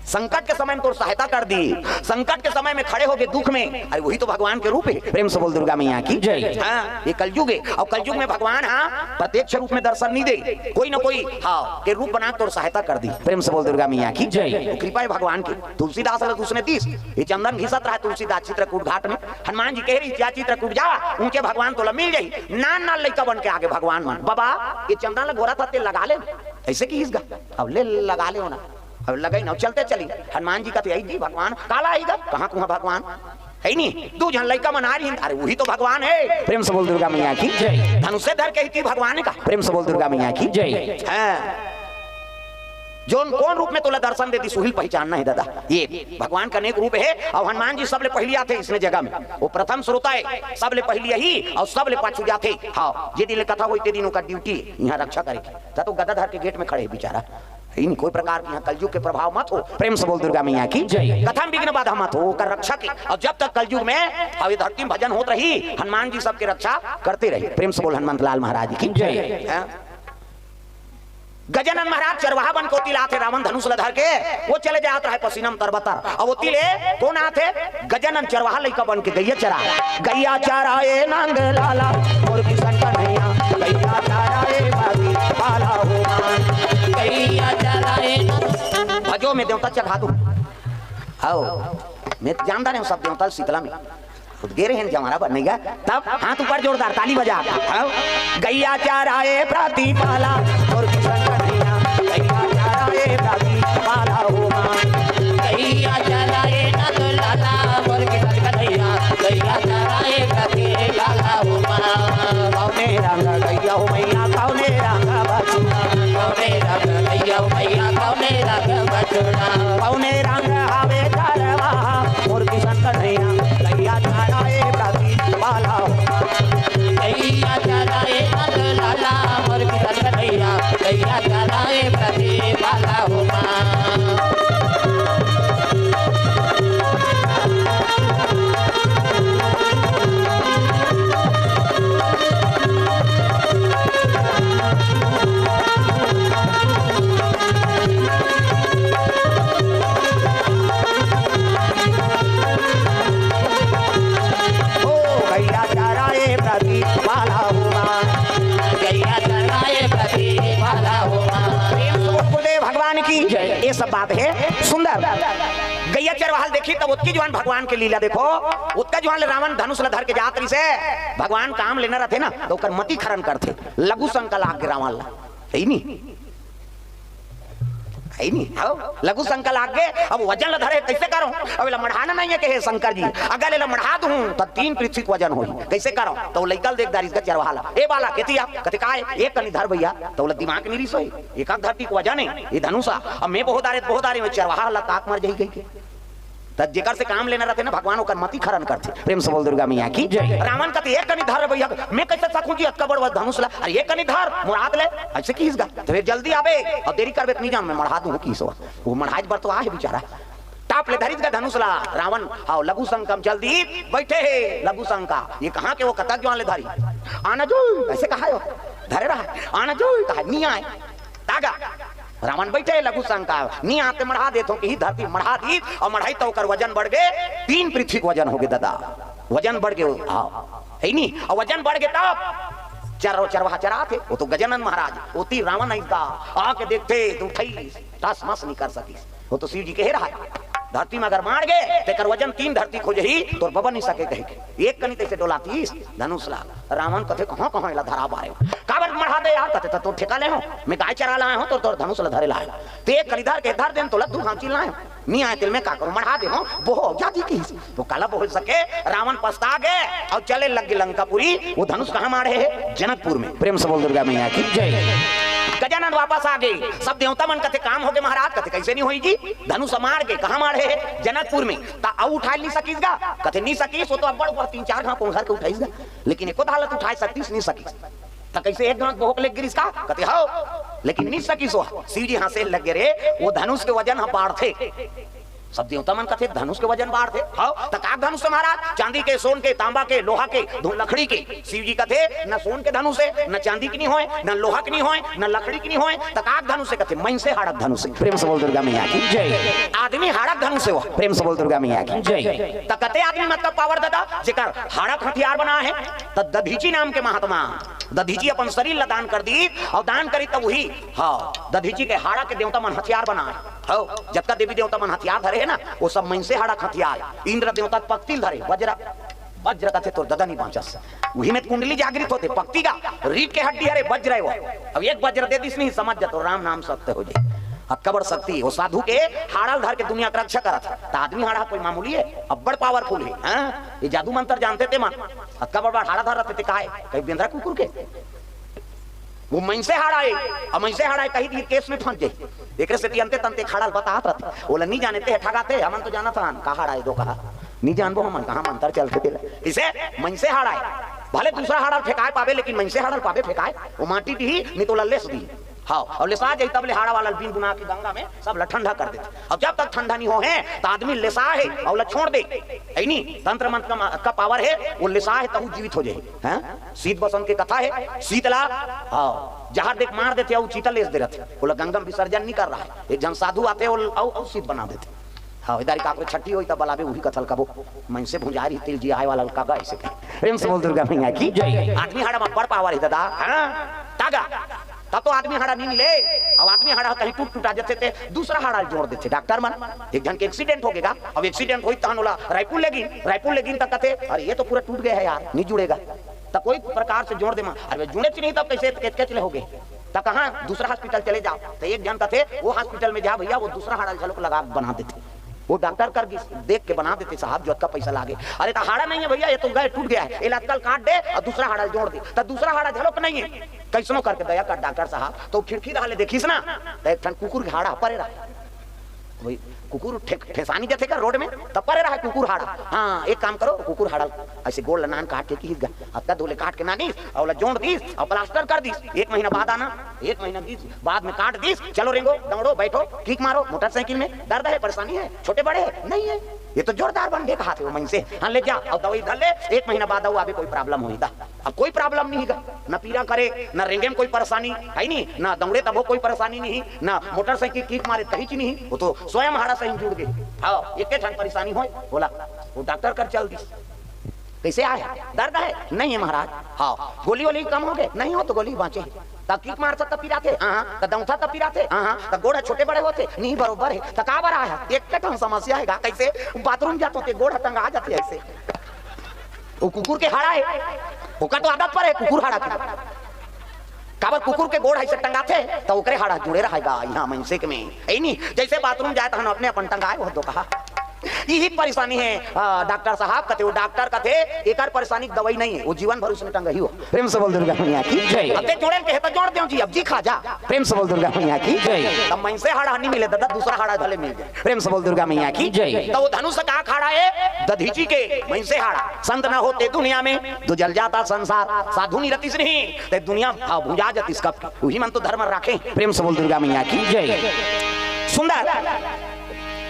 संकट के समय में तोर सहायता कर दी, संकट के समय में खड़े होके दुख में, अरे वही तो भगवान के रूप हे। प्रेम से बोल दुर्गा मैया की जय। हाँ, ये कलयुग हे, अउ कलयुग में भगवान, हाँ, प्रत्यक्ष रूप में दर्शन नहीं दे, कोई ना कोई, हाँ, के रूप बना के तोर सहायता कर दी। प्रेम से बोल दुर्गा मैया की जय। तो कृपा हे भगवान की। तुलसीदास ला तो उसने दीस, ये चंदन घिसत रहा तुलसीदास चित्रकूट घाट में। हनुमान जी कहे रहिस, "जा चित्रकूट जा, ऊंचे भगवान तोला मिल जाही।" नान नान लइका बन के आगे भगवान मन, "बाबा, ये चंदन ला घोरत हस, तेल लगा ले।" अइसे किहिस गा, अब ले लगा ले ओ ना, अब लगई ना, चलते चली। हनुमान जी कथे, "अई जी भगवान।" "काला अई गा?" "कहाँ कुहाँ भगवान हे नी, दू झन लइका मन आ रहिन।" "अरे वही तो भगवान हे।" प्रेम से बोल दुर्गा मैया की जय। धनुषे धर के ही ती भगवान का। प्रेम से बोल दुर्गा मैया की जय। हाँ। जोन कोन रूप में तोला दर्शन दे दिस, उही ल पहिचानना हे दादा। ये भगवान के अनेक रूप हे, अउ हनुमान जी सबले पहिली आथे इसने जगह में। वो प्रथम श्रोता हे, सबले पहिली आही अउ सबले पाछू जाथे। हाँ, जे दिन ले कथा होही, ते दिन ओकर ड्यूटी हे इहाँ रक्षा करे के। त तो गदा धर के गेट में खड़े हे बेचारा। हे नी, कोई प्रकार के इहाँ कलयुग के प्रभाव मत हो। प्रेम से बोल दुर्गा मैया की जय। कथा में विघ्न बाधा मत हो, ओकर रक्षा के। अउ जब तक कलयुग में अउ ये धरती में भजन होत रही, हनुमान जी सबके रक्षा करते रही। प्रेम से बोल हनुमंत लाल महाराज की जय। हाँ? गजानन महाराज चरवाहा बन के ओती ले आथे रावण धनुष ल धर के, वो चले जात रहे पसीना म तरबतर। अब ओती ले कोन आथे? गजानन चरवाहा लइका बन के गइया चरा। गइया चराए नंद लाला, मोर किशन कन्हैया। गइया चराए बाबी पाला हो माँ। गइया चराए नंद। भजो में देवता चघा दू। आओ, मैं जानता नहीं सब देवता शीतला में। खुद गे रहे हैं जवाना बनने का, तब हाथ ऊपर जोरदार ताली बजा। हाँ? गइया चराए प्राती पाला, मोर किशन कन्हैया। गइया चराए प्राती पाला हो माँ। गइया चराए नंद लाला, मोर किशन कन्हैया। गइया चराए प्राती पाला हो माँ। कौने रंग गइया हो मैया, कौने रंग बछुआ। कौने रंग गइया हो मैया, कौने रंग बछुआ। कौने रंग हवे चरवाहा, मोर किशन कन्हैया। गइया चराए प्राती पाला हो। गइया चराए नंद लाला, मोर किशन कन्हैया। गइया चराए प्राती पाला हो माँ। ओ गइया चराए प्रदीप वाला हुआ। गइया चराए प्रदीप वाला हुआ। प्रेम से बोल गुरुदेव भगवान की जय। ये सब बात हे सुंदर। गइया चरवाहा ल देखी तब ओतकी जुवान भगवान के लीला देखो। ओतका जुवान ले रावण धनुष ल धर के जात रहिसे। भगवान काम लेना रहिथे ना, त ओकर मति खरन करथे। लघु शंका लाग गे रावण ला। हे नी? हे नी? हव? लघु शंका लाग गे, अब वजन ल धरे, कइसे करंव? अब एला मढ़ाना नइ हे, कहे शंकर जी। अगर एला मढ़ा दूं, त तीन पृथ्वी के वजन होही। कइसे करंव? त ओ लइका ल देख डारिस गा चरवाहा ला। ए बालक, एती आ। कथे, "काय?" "एक कनी धर भइया।" त ओला दिमाग नइ रिहिस होही। एक धरती के वजन हे, ए धनुष आ। अब मैं बहुत डारे, बहुत डारे, में चरवाहा ला ताक मर जाही कहिके। त जेकर से काम लेना रहिथे ना भगवान, ओकर मति खरन करथे। प्रेम से बोल दुर्गा मैया की जय। रावण कथे, "एक कनी धर रे भइया, मैं कइसे सकहूं जी अतका बड़ धनुष ला? अरे एक कनी धर, मोर हाथ ले।" अइसे किहिस गा। त फेर जल्दी आबे, अउ देरी करबे त नइ जान, मैं मढ़ा दूं किहिस। ओ मढ़ाए बर तो आहे बिचारा। टाप ले धरिस गा धनुष ला रावण। अउ लघु शंका म चल दिस, बइठे हे लघु शंका। ये कहां के ओ कतक जुवान ले धरे? आना जुई, अइसे कहाय ओ। धरे रहा, आना जुई, कहाय, नइ आय। तागा। रावण बइठे लघु शंका, नइ आय त मढ़ा देथंव किहिस, धरती मढ़ा दिस, अउ मढ़ाइस त ओकर वजन बढ़ गे, तीन पृथ्वी के वजन हो गे ददा, वजन बढ़ गे, हाँ, हे नी, अउ वजन बढ़ गे तब चर-, चरवाहा चराथे, ओ तो गजानन महाराज, ओती रावण अइस गा, आके देखथे, त उठइस, टस मस नइ कर सकिस, ओ तो शिव जी कहे रहा। धरती में अगर माड़ गे, तेकर वजन तीन धरती खोजही, तोर बबा नहीं सके कहे के। एक कनी तैसे डोलातीस धनुष ला। रावण कथे, "कहाँ, कहाँ एला धरा बारे? काबर मढ़ा दे यार?" कथे, "त तो ठेका ले हो, मैं गाय चरा लाए हो, तोर, तोर धनुष ला धरे लाए हो। ते एक कनी धर के धर देन, तोला दू घाव चिल्लाए हो। नी आए तेल में का करूँ, मढ़ा दे हो, बोहो जाती की।" तो काला बोल सके, रावण पछता गे और चले लग गे लंकापुरी। वो धनुष कहाँ माड़े हे? जनकपुर में। प्रेम से बोल दुर्गा मैया की जय। गजानन वापस आ गे। सब देवता मन कथे, "काम हो गे महाराज।" कथे, "कैसे नहीं होई जी? धनुष माड़ के कहाँ माड़े हे?" "जनकपुर में।" "ता अउ उठाए नहीं सकीस गा?" कथे, "नहीं सकीस, वो तो अब्बड़ हुआ, तीन चार घाव कोंघर के उठाइस गा, लेकिन एको धालत उठाए सकतीस नहीं सकीस।" "ता कैसे एक घाव बोहक ले गिरिस का?" कथे, "हव, लेकिन नहीं सकीस वो।" शिव जी हंसे लग गे, "रे, वो धनुष के वजन ह बाढ़थे।" सब देवता मन कथे, "धनुष के वजन बाढ़थे?" "हव।" "त का धनुष हे महाराज?" "चांदी के, सोन के, तांबा के, लोहा के, धु-, लकड़ी के।" शिव जी कथे, "न सोन के धनुष हे, न चांदी के नहीं होय, न लोहा के नहीं होय, न लकड़ी के नहीं होय, त का धनुष हे?" कथे, "मइनसे हाड़क धनुष हे।" प्रेम से बोल दुर्गा मैया की जय। आदमी हाड़क धनुष हे वो। प्रेम से बोल दुर्गा मैया की जय। त कते आदमी मतलब पावर दादा, जेकर हाड़क हथियार बना हे, त दधीची नाम के महात्मा, दधीची अपन शरीर ला दान कर दी, और दान करी त वही, हाँ, दधीची के हाड़क के देवता मन हथियार बना हे। हो, जतका देवी देवता मन हथियार धरे हे ना, वो सब मइनसे हाड़क हथियार। इंद्र देवता पकतिल धरे, वज्र, वज्र कथे तोर ददा नहीं बांचस। उही में कुंडली जागृत होथे, पकती गा, रीढ़ के हड्डी हरे, वज्र हे वो। अब एक वज्र दे दिस नहीं, समझ जा तो राम नाम सत्य हो जाए। अक्का बड़ शक्ति, वो साधु के हाड़ल धर के दुनिया के रक्षा करत हे। त आदमी हाड़ा कोई मामूली हे, अब्बड़ पावरफुल हे, हाँ? ये जादू मंत्र जानथे ते मन। अक्का बड़ बड़ हाड़ा धर रथे ते काय? कहीं बेंदरा कुकुर के? वो मइनसे हाड़ा हे, अब मइनसे हाड़ा हे, कहीं भी केस में फंस जाही। एकरे सेती अंते तंते हाड़ा ल बतात रथे। ओला नी जाने ते ठगाथे, हमन तो जानत हन, का हाड़ा हे दो कहा। नी जानबो हमन, कहाँ मंतर चलथे तेला। इसे मइनसे हाड़ा हे। भले दूसरा हाड़ा ल फेंकाए पाबे, लेकिन मइनसे हाड़ा ल पाबे फेंकाए, वो माटी दिही, नी तो ओला लेस दिही। हाँ, और लेसा जाही तब ले हाड़ा वाला ल बीन बुना के गंगा में सब ला ठंडा कर देथे। अब जब तक ठंडा नहीं हो हे, त आदमी लेसा हे, और ओला छोड़ दे। ऐ नी, तंत्र मंत्र का, का पावर हे, वो लेसा हे, तहू जीवित हो जाही। हैं? शीत बसंत के कथा हे, शीत ला, हाँ, जहर देख मार देथे, अउ चीता लेस दे रथे। ओला गंगा में विसर्जन नहीं कर रहा हे। एक झन साधु आथे, अउ, अउ, अउ शीत बना देथे। हाँ, इधर काकरो छट्ठी होई, तब बलाबे उही कथा ल कबो। मइनसे भुंजारी तेल जी आए वाला ल का गा ऐसे कहे। प्रेम से बोल दुर्गा मैया की जय। आदमी हाड़ा में बड़ पावर हे दादा, हाँ? तागा। तब तो आदमी हाड़ा नहीं मिले। अब आदमी हाड़ा कहीं टूट टुटा जथे ते दूसरा हाड़ा जोड़ देथे डॉक्टर मन। एक झन के एक्सीडेंट हो गेगा, अब एक्सीडेंट होई तहन ओला रायपुर ले गिन, रायपुर ले गिन त कथे, "अरे ये तो पूरा टूट गया है यार, नहीं जुड़ेगा।" त कोई प्रकार से जोड़ दे मा, "अरे जुड़े च नहीं, तब कैसे कैच ले हो गए?" त कहाँ दूसरा हॉस्पिटल चले जाओ, त एक झन कथे, "वो हॉस्पिटल में जा भैया, वो दूसरा हाड़ा झलक लगा बना देथे।" वो डॉक्टर कर गिस, देख के बना देथे साहब, जो अतका पैसा लागे। "अरे त हाड़ा नहीं है भैया, ये तो गए, टूट गया है, ये लत्कल काट दे और दूसरा हाड़ा जोड़ दे।" त दूसरा हाड़ा झलक नहीं है। कैसनो करके दया कर डॉक्टर साहब, तो खिड़की डाले देखिस ना, त एक ठन कुकुर के हाड़ा परे रहा। वही कुकुर ठे-, ठेसानी जथे का रोड में, तब परे रहा कुकुर हाड़ा। हाँ, एक काम करो, कुकुर हाड़ा ऐसे गोड़ ला नान काट के किहिस गा, अतका धोले काट के नानिस, अउ ओला जोड़ दिस, अउ प्लास्टर कर दिस। एक महीना बाद आना, एक महीना बीत, बाद में काट दिस, चलो रेंगो, दौड़ो, बैठो, किक मारो, मोटरसाइकिल में दर्द है, परेशानी है, छोटे बड़े है, नहीं है। ये तो जोरदार बन के कहा थे वो मन से, हाँ ले जा, अउ दवाई धर ले, एक महीना बाद अउ आबे कोई प्रॉब्लम होई त। अब कोई प्रॉब्लम नहीं गा, ना पीरा करे, ना रेंगे में कोई परेशानी है नहीं, ना दौड़े तबो कोई परेशानी नहीं, ना मोटरसाइकिल किक मारे तही ची नहीं, वो तो स्वयं हाड़ा सही जुड़ गए। हाँ, एक ठन परेशानी होय, बोला, वो डॉक्टर कर चल दिस। कैसे आए? दर्द है? नहीं है महाराज। हाँ, गोली वोली कम हो गए? नहीं हो तो गोली बाँचे। त किक मार सकता पिराथे? हाँ, हाँ। त दौंथा त पिराथे? हाँ, हाँ। त गोड़ छोटे बड़े होथे? नहीं, बरोबर है। त का बर आया? एक ठन समस्या है गा, कैसे? बाथरूम जात होते, गोड़ टंगा जाते ऐसे। वो कुकुर के हाड़ा है, ओकर तो आदत पर है कुकुर हाड़ा के। काबर कुकुर के गोड़ ऐसे टंगाथे, त ओकरे हाड़ा जुड़े रहेगा यहाँ मनसे के में। ऐ नी, जैसे बाथरूम जाए तहन अपने अपन टंगाए, वो तो कहा। यही परेशानी है, आ, डॉक्टर साहब कथे, वो डॉक्टर कथे, एकर परेशानी के दवाई नहीं है, वो जीवन भर उसमें टंगा ही हो। प्रेम से बोल दुर्गा मैया की जय। अब ते जोड़े के है तो जोड़ दे जी, अब जी खा जा। प्रेम से बोल दुर्गा मैया की जय। तब मनसे हाड़ा नहीं मिले दादा, दूसरा हाड़ा भले मिल जाए। प्रेम से बोल दुर्गा मैया की जय। तो वो धनुष का हाड़ा है, दधीची के मनसे हाड़ा। संत ना होते दुनिया में, तो जल जाता संसार। साधु नहीं रहतीस नहीं, ते दुनिया भाव भुंजा जातीस कब। वही मन तो धर्म राखे। प्रेम से बोल दुर्गा मैया की जय। सुंदर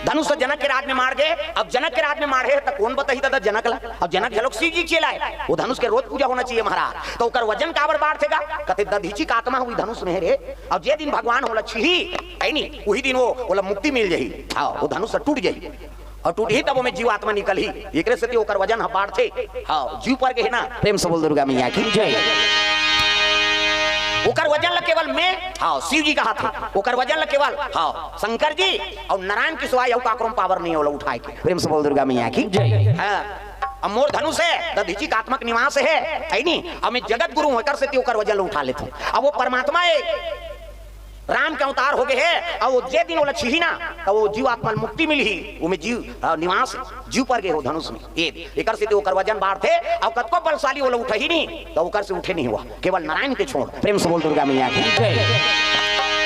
धनुष जनक के राज में मार गए। अब जनक के राज में मारे त कौन बताही दादा जनक ला? अब जनक घलोक शिव जी चेला है, वो धनुष के रोज पूजा होना चाहिए महाराज। तो ओकर वजन काबर बाढ़थे गा? कथे दधीची का आत्मा हुई धनुष में है रे। अब जे दिन भगवान ओला छीही, है नी, वही दिन वो ओला मुक्ति मिल जाही। हाँ, वो धनुष टूट जाही। और टूटही तब ओमे जीवात्मा निकलही। एकरे सेती ओकर वजन ह बाढ़थे। हाँ, जीव पर के है ना। प्रेम से बोल दुर्गा मैया की जय। ओकर वजन ल केवल मैं, हाँ, शिव जी कहाथे, ओकर वजन ल केवल, हाँ, शंकर जी अउ नारायण के सिवाय अउ काकरो म power नहीं हे ओला उठाए के। प्रेम से बोल दुर्गा मैया की जय। हाँ, अब मोर धनुष हे, दधीचि कात्मक निवास हे, हे नी? अब मैं जगत गुरु हूँ, एकर सेती ओकर वजन ल उठा लेथों। अब वो परमात्मा हे, राम के अवतार हो गए हे, अउ वो जे दिन ओला छीही ना, त वो जीवात्मा ल मुक्ति मिलही, वो में जीव, अ, निवास हे, जीव पर गए हो धनुष में। ये एकर सेती ओकर वजन बाढ़थे, अउ कतको बलशाली ओला उठही नहीं, त ओकर से उठे नहीं हुआ, केवल नारायण के छोड़। प्रेम से बोल दुर्गा मैया की जय।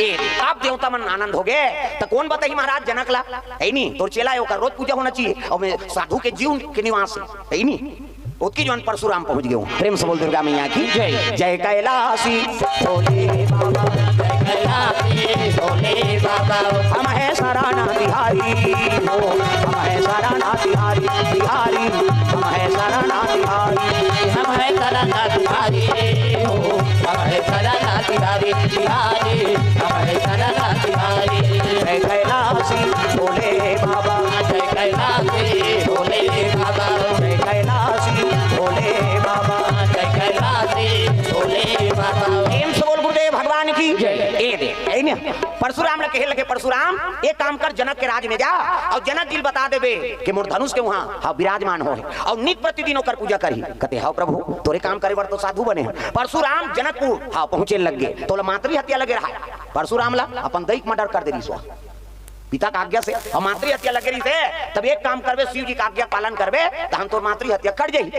ए, अब देवता मन आनंद हो गए, त कौन बताही महाराज जनक ला? हे नी, तोर चेला हे, ओकर रोज पूजा होना चाहिए, अउ में साधु के जीव के निवास हे, हे नी? ओतकी जोन परशुराम पहुंच गए हो। प्रेम से बोल दुर्गा मैया की जय। जय कैलासी भोले बाबा, जय कैलासी भोले बाबा। हम है सराना बिहारी हो, हम है सराना बिहारी, बिहारी, हम है सराना बिहारी। हम है सराना बिहारी हो, हम है सराना बिहारी, बिहारी, हम है सराना बिहारी। जय कैलासी भोले बाबा, जय कैलासी भोले बाबा, जय कैलासी भोले बाबा, जय कैलासी भोले बाबा। प्रेम से बोल गुरुदेव भगवान की जय। ए दे, ए ने, परशुराम ल कहे लगे, "परशुराम, एक काम कर, जनक के राज में जा अउ जनक जी ल बता देबे कि मोर धनुष के उहाँ, हाँ, विराजमान हो हे अउ नित प्रतिदिन ओकर पूजा करही।" कथे, "हव प्रभु, तोरे काम करे बर तो साधु बने हन।" परशुराम जनकपुर, हाँ, पहुँचे लग गे, त ओला मातृ हत्या लगे रहा। परशुराम ला अपन दई के murder कर दे रिहिस हे। पिता का आज्ञा से अउ मातृ हत्या लगे रहिस हे, तब एक काम करबे, शिव जी का आज्ञा पालन करबे, तहन तोर मातृ हत्या कट जाही।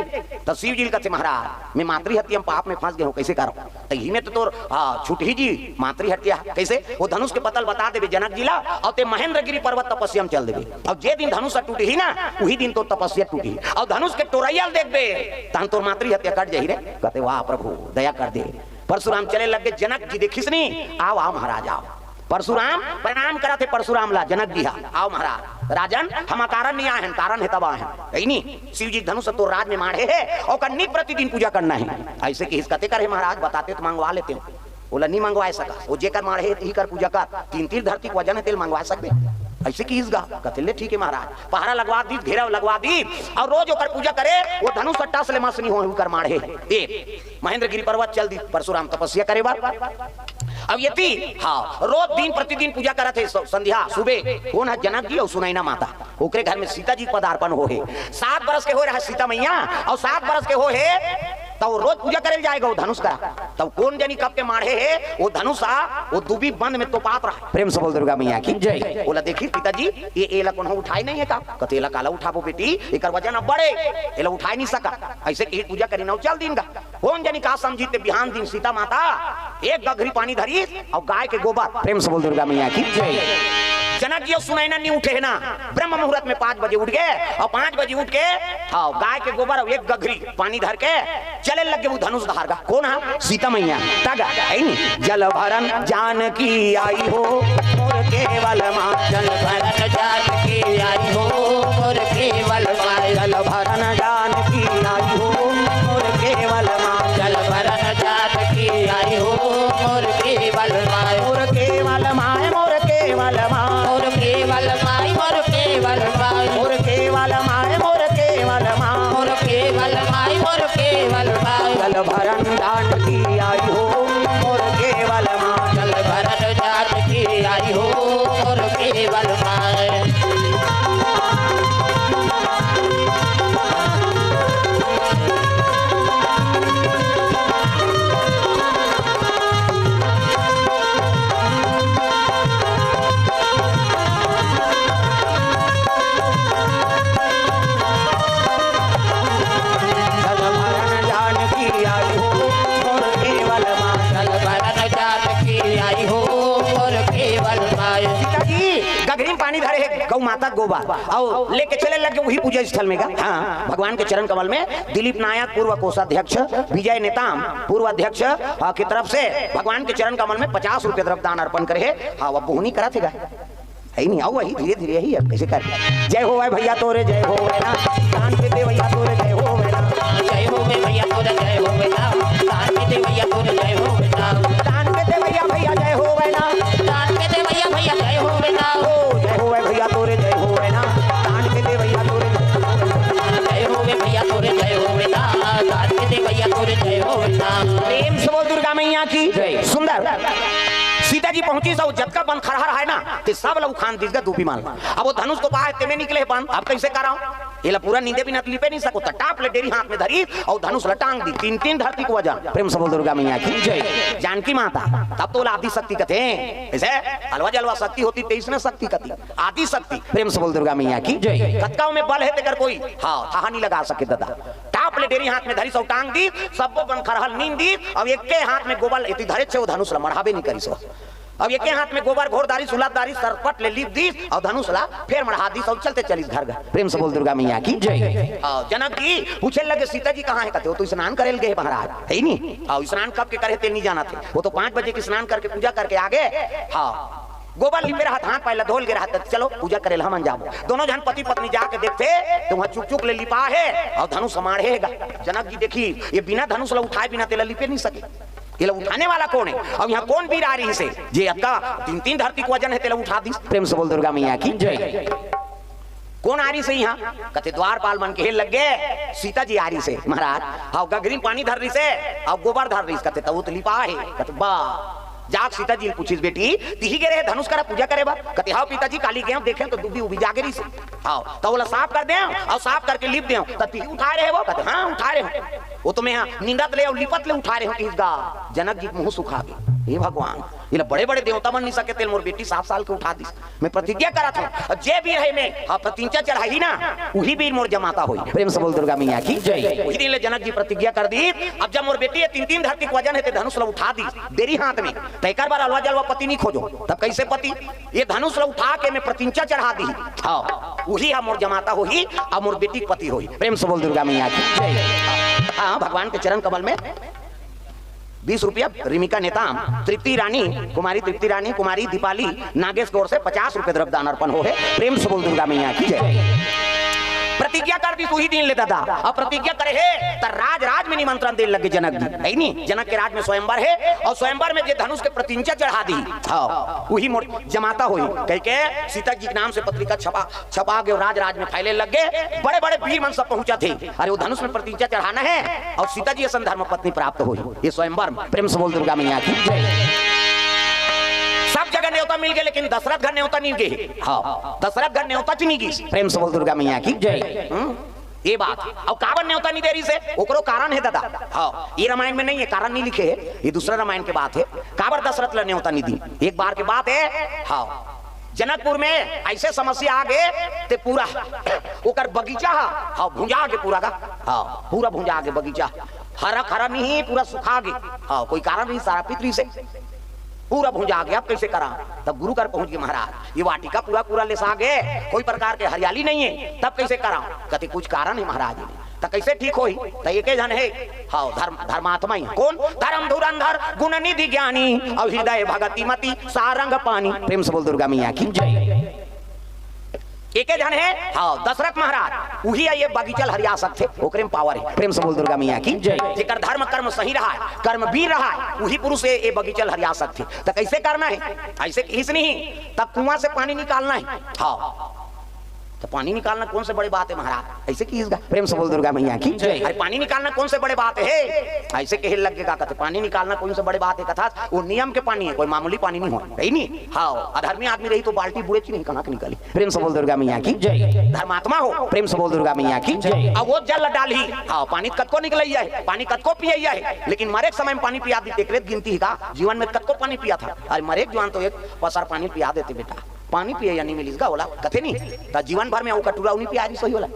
तब शिव जी ल कथे, "महाराज, मैं मातृ हत्या म पाप में फंस गए हूँ, कैसे करूँ?" त इही में तो तोर, आ, छुटही जी मातृ हत्या। कैसे? वो धनुष के पता ल बता देबे जनक जी ला, अउ ते महेंद्रगिरी पर्वत तपस्या म चल देबे। अउ जे दिन धनुष ह टूटही ना, उही दिन तोर तपस्या टूटही। अउ धनुष के टोरइया ल देखबे, तहन तोर मातृ हत्या कट जाही रे। कथे, "वाह प्रभु, दया कर दे।" परशुराम चले लग गे, जनक जी देखिस नी, "आव, आव महाराज, आव।" परशुराम प्रणाम करत हे परशुराम ला, जनक जी हा, "आव महाराज।" "राजन, हम अकारण नहीं आए हन, कारण हे तब आए हन।" कही नी, "शिव जी धनुष तोर राज में माढ़े हे, ओकर नित प्रतिदिन पूजा करना हे।" ऐसे किहिस, "कते कर हे महाराज, बताते त मंगवा लेतेंव।" ओला नी मंगवाए सकस, वो जेकर माढ़े हे, तिही कर पूजा कर, तीन तीर धरती के वजन हे, तेला मंगवाए सकबे? ऐसे किहिस गा। कथे, "ले ठीक हे महाराज।" पहरा लगवा दीस, घेरा लगवा दीस, अउ रोज ओकर पूजा करे, वो धनुष ह टस ले मस नी होय, ओकर माढ़े हे। ए, महेंद्रगिरी पर्वत चल दीस परशुराम तपस्या करे बर। अब एती, हाँ, रोज दिन प्रतिदिन पूजा करत हे, स-, संध्या, सुबह, कोन ह? जनक जी अउ सुनैना माता। ओकरे घर में सीता जी के पदार्पण हो हे। सात बरस के होय रहा सीता मैया, अउ सात बरस के हो हे, त वो रोज पूजा करे ल जाय गा वो धनुष करा। तब कोन जनी कब के माढ़े हे, वो धनुष आ, वो दूबी बंद में तोपात रहा। प्रेम से बोल दुर्गा मैया की जय। ओला देखिस पिताजी, ये, एला कोनो उठाय नहीं हे का? कथे, "एला काला उठाबो बेटी, एकर वजन अब्बड़ हे, एला उठाय नहीं सकत।" ऐसे किहिस पूजा करिन अउ चल दीन गा। कोन जनी का समझिस ते बिहान दिन सीता माता एक गघरी पानी धरिस अउ गाय के गोबर। प्रेम से बोल दुर्गा मैया की जय। जनक जी अउ सुनैना नी उठे हे ना, ब्रह्म मुहूर्त में पाँच बजे उठ गे अउ पाँच बजे उठ के, हाँ, गाय के गोबर अउ एक गघरी पानी धर के चले लग गे वो धनुष धार गा। कोन ह? सीता मैया। तगा, हे नी? जल भरन जानकी आई हो, मोर केवल माँ। जल भरन जानकी आई हो, मोर केवल माँ। जल भरन जानकी आई हो, मोर केवल माँ। जल भरन जानकी आई हो, मोर केवल माँ। मोर केवल माँ, मोर केवल माँ। मोर केवल माँ, मोर केवल माँ। मोर केवल माँ, मोर केवल माँ। मोर केवल माँ, मोर केवल माँ। जल भरन जानकी आई हो, मोर केवल माँ। जल भरन जानकी आई हो, मोर केवल माँ। जल भरन जानकी आई हो, मोर केवल माँ। जल भरन जानकी आई हो, मोर केवल माँ। सीता जी गघरी में पानी धरे हे, गौ माता गोबर, अउ लेके चले लग गे उही पूजा स्थल में गा। हाँ, भगवान के चरण कमल में दिलीप नायक, पूर्व कोषाध्यक्ष, विजय नेताम, पूर्व अध्यक्ष, अ, की तरफ से भगवान के चरण कमल में पचास रुपये द्रव्य दान अर्पण करे हे। हाँ, अब बोहनी करत हे गा। हे नहीं, अउ वही धीरे धीरे ही अब कैसे कर। जय होवय भैया तोरे, जय होवय ना। दान के दे भैया तोरे, जय होवय ना। जय होवय भैया तोरे, जय होवय ना। दान के दे भैया तोरे, जय होवय ना। दान के दे भैया, भैया जय होवय ना। दान के दे भैया, भैया जय होवय ना। ओ, जय होवय भैया तोरे, जय होवय ना। दान के दे भैया तोरे, जय होवय ना। जय होवय भैया तोरे, जय होवय ना। दान के दे भैया तोरे, जय होवय ना। प्रेम से बोल दुर्गा मैया की जय। सुंदर। सीता जी पहुंचिस अउ जतका बन खरहा हे ना, ते सब ला उखान दिस गा दूबी मन ला। अब वो धनुष तो पाए, तेमे निकले हे बन, अब कइसे करंव? एला पूरा नींदे बिना लिपे नइ सकों, त टाप ले डेरी हाथ में धरिस अउ धनुष ला टांग दिस, तीन तीन धरती के वजन। प्रेम से बोल दुर्गा मैया की जय। जानकी माता, तब तो ओला आदि शक्ति कथे। अइसे अलवा जलवा शक्ति होतिस, त अइसने शक्ति कथे आदि शक्ति। प्रेम से बोल दुर्गा मैया की जय। कतका ओमे बल हे तेकर कोई, हाँ, थाहा नइ लगा सके ददा। टाप ले डेरी हाथ में धरिस अउ टांग दिस, सब्बो बन खरहा ल नींद दिस, अउ एके हाथ में गोबर एती धरेच हे, वो धनुष ला मढ़ाबे नइ करिस। अउ एके हाथ में गोबर घोर डारिस, उलद डारिस, सरपट ले लीप दिस, अउ धनुष ला फेर मढ़ा दिस, अउ चलते चलिस घर घर। प्रेम से बोल दुर्गा मैया की जय। हाँ, जनक जी पूछे लगे, सीता जी कहाँ हे? कथे, वो तो स्नान करे ल गे हे महाराज, हे नी? हाँ, स्नान कब के करे हे, ते नइ जानत हे। वो तो पाँच बजे के स्नान करके, पूजा करके आ गे। हाँ, गोबर लिपे रहत, हाथ पैर ला धो ल गे रहत, चलो पूजा करे ल हमन जाबो। दोनों झन पति पत्नी जाके देखथे, त उहाँ चुक चुक ले लिपा हे अउ धनुष माढ़े हे गा। जनक जी देखिस, ये बिना धनुष ला उठाए बिना तेला लिपे नइ सके। एला उठाने वाला कोन हे? अउ इहाँ कोन बीर आ रहिस हे, जे अतका तीन तीन धरती के वजन हे, तेला उठा दिस? प्रेम से बोल दुर्गा मैया की जय। कोन आ रहिस हे इहाँ? कथे, द्वारपाल मन कहे लगे, सीता जी आ रहिस हे महाराज। हाँ, गघरी म पानी धर रहिस हे अउ गोबर धर रहिस। कथे, त वो तो लिपा हे। कथे, बा। जाके सीता जी ल पूछिस, बेटी, तिही गे रहे धनुष करा पूजा करे बर? कथे, हाँ पिताजी, काली गेंव देखेंव त दूबी उबी जागे रहिस हे। हाँ, त ओला साफ कर देंव अउ साफ करके लिप देंव, त तिही उठाए रहे वो? कथे, हाँ, उठाए रहे। वो तो मैं हाँ निंदत ले अउ लिपत ले उठाए रहेंव, किहिस गा। जनक जी के मुँह सुखा गे। हे भगवान, एला बड़े बड़े देवता मन नइ सके, तेला मोर बेटी सात साल के उठा दिस। मैं प्रतिज्ञा करत हँव, अउ जे बीर हे में, हाँ, प्रतिंचा चढ़ाही ना, उही बीर मोर जमाता होही। प्रेम से बोल दुर्गा मैया की जय। उही दिन ले जनक जी प्रतिज्ञा कर दिस, अब जब मोर बेटी ये तीन तीन धरती के वजन हे, ते धनुष ला उठा दिस डेरी हाथ में, त एकर बर अलवा जलवा पति नइ खोजों। तब कइसे पति? ये धनुष ला उठा के मैं प्रतिंचा चढ़ा दिही। हाँ, उही हा मोर जमाता होही, अउ मोर बेटी के पति होही। प्रेम से बोल दुर्गा मैया की जय। हाँ, भगवान के चरण कमल में बीस रुपया रिमिका नेताम, तृप्ति रानी, कुमारी तृप्ति रानी, कुमारी दीपाली नागेश की ओर से पचास रुपया द्रव्य दान अर्पण होहे। प्रेम से बोल दुर्गा मैया की जय। प्रतिज्ञा कर दिस उही दिन ले ददा, अउ प्रतिज्ञा करे हे, त राज राज में निमंत्रण दे लगे जनक जी, हे नी? जनक के राज में स्वयंवर हे, अउ स्वयंवर में जे धनुष के प्रतिंचा चढ़ा दिही, हाँ, उही मोर जमाता होही। कहिके सीता जी के नाम से पत्रिका छपा छपा गे, राज राज में फैले लगे, बड़े बड़े बीर मन सब पहुँचथे। अरे, वो धनुष में प्रतिंचा चढ़ाना हे अउ सीता जी असन धर्म पत्नी प्राप्त होही। ये स्वयंवर में। प्रेम से बोल दुर्गा मैया की जय। सब जगह नेवता मिल गे, लेकिन दशरथ घर नेवता नइ गे। हाँ, दशरथ घर नेवता च नइ गिस। प्रेम से बोल दुर्गा मैया की जय। हम्म, ये बात। अउ काबर नेवता नइ दे रहिस हे, ओकरो कारण हे ददा। हाँ, ये रामायण में नइ हे, कारण नइ लिखे हे, ये दूसरा रामायण के बात हे। काबर दशरथ ला नेवता नइ दिस, एक बार के बात हे। हाँ, जनकपुर में अइसे समस्या आ गे, ते पूरा ओकर बगीचा हा, हाँ, भुंजा गे पूरा गा, हाँ, पूरा भुंजा गे बगीचा, हरा खरा नइ हे, पूरा सुखा गे। हाँ, कोई कारण नइ, सारा पितरी से पूरा भुंजा गे। अब कइसे करंव? तब गुरु कर पहुँच गे महाराज, ये वाटिका पूरा पूरा लेसा गे, कोई प्रकार के हरियाली नइ हे, तब कइसे करंव? कथे, कुछ कारण हे महाराज। त कइसे ठीक होही? त एके झन हे, हाँ, धर्म, धर्मात्मा ही। कोन? धर्म धुरंधर गुण निधि ज्ञानी, अउ हृदय भगति मति सारंग पानी। प्रेम से बोल दुर्गा मैया की जय। एके झन हे, हाँ, दशरथ महाराज, उही हे ये बगीचा ल हरिया सकथे, ओकरे में पावर हे। प्रेम से बोल दुर्गा मैया की जय। जेकर धर्म कर्म सही रहा हे, कर्म वीर रहा हे, उही पुरुष ये, ये बगीचा ल हरिया सकथे। त कइसे करना हे? अइसे किहिस नहीं, तब कुआं से पानी निकालना हे। हाँ, त पानी निकालना कोन से बड़े बात हे महाराज? अइसे किहिस गा। प्रेम से बोल दुर्गा मैया की जय। अरे, पानी निकालना कोन से बड़े बात हे? अइसे कहे लगे गा, कथे, पानी निकालना कोन से बड़े बात हे? कथस, वो नियम के पानी हे, कोई मामूली पानी नइ होय, हे नी? हाँ, अधर्मी आदमी रही त बाल्टी बुड़ेच नहीं, कहाँ के निकाली? प्रेम से बोल दुर्गा मैया की जय। धर्मात्मा हो, प्रेम से बोल दुर्गा मैया की जय। अब वो जल डालही, हाँ, पानी कतको निकलइया हे, पानी कतको पियइया हे, लेकिन मरे के समय में पानी पिया दिस, एकरे गिनती हे का? जीवन में कतको पानी पियाथस। अरे, मरे के जुआर तो एक पसर पानी पिया देते बेटा। पानी पिए या नइ मिलिस गा ओला, कथे नहीं, त जीवन भर में वो कटोरा नइ पिया रहिस होही ओला।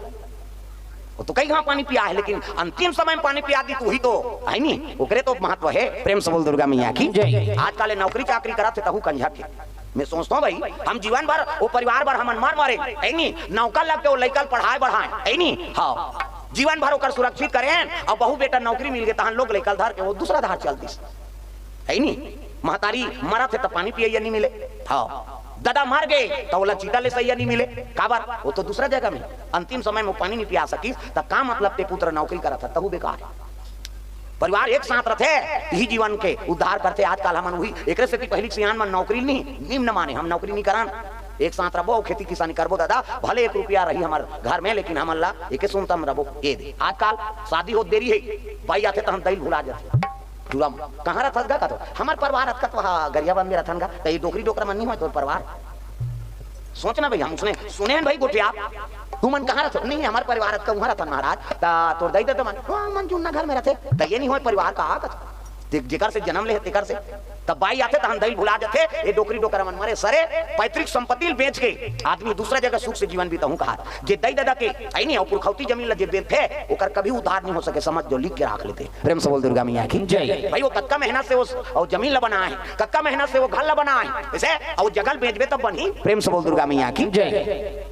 वो तो कई घांव पानी पिया हे, लेकिन अंतिम समय में पानी पिया दिस, त उही तो हे नी, ओकरे तो महत्व हे। प्रेम से बोल दुर्गा मैया की जय। आजकल नौकरी चाकरी करत हे, तहू कंझट हे। मैं सोचथंव भाई, हम जीवन भर वो परिवार बर हमन मर मरेन, हे नी, नौकर लग के वो लइका ल पढ़ाए बढ़ाएन, हे नी, हाँ, जीवन भर ओकर सुरक्षित करेन, अउ बहू बेटा नौकरी मिल गे, तहन लोग लइका ल धर के वो दूसरा धार चल दिस। हे नी? महतारी मरत हे त पानी पियइया नइ मिले। हाँ। ददा मर गे त ओला चीता लेसइया नइ मिले। काबर? वो तो दूसरा जगह में। अंतिम समय में पानी नइ पिया सकिस, त का मतलब ते पुत्र नौकरी करत हे, तहू बेकार हे। परिवार एक साथ रथे, यही जीवन के उद्धार करथे। आजकल हमन उही, एकरे सेती पहिली के सियान मन नौकरी नइ, निम्न माने, हम नौकरी नइ करन। एक साथ रबो अउ खेती किसानी करबो ददा, भले एक रुपया रही हमर घर में, लेकिन हमन ला एके सुनता में रबो। ये दे। आजकल शादी होत देरी हे, बाई आथे त हम दई ल भुला जाथे। टूरा, कहाँ रथस गा? कथों हमर परिवार अतका तो हा गरियाबंद में रथन गा। त ये डोकरी डोकरा मन नहीं होय तोर परिवार? सोचना भाई, हम सुने सुने हन भाई गोठिया, तुमन कहाँ रथो? नहीं, हमर परिवार अतका उहाँ रथन महाराज। त तोर दाई ददा मन? हाँ, मन जुन्ना घर में रथे। त ये नहीं होय परिवार का? कथों देख, जेकर से जन्म ले हे तेकर से। तब बाई आथे तहन दई ल भुला जथे। ये डोकरी डोकरा मन मरे सरे, पैतृक संपत्ति ल बेच के आदमी दूसरा जगह सुख से जीवन बिताहूं कहा। जे दई ददा के, अई नहीं, अउ पुरखौती जमीन ल जे बेचथे, ओकर कभी उद्धार नहीं हो सके, समझ जो, लिख के राख लेते। प्रेम से बोल दुर्गा मैया की जय। भाई, वो कतका मेहनत से वो, वो जमीन ल बनाए हे, कतका मेहनत से वो घर ल बनाए हे, ऐसे, अउ जगह ल बेचबे तब बनही। प्रेम से बोल दुर्गा मैया की जय।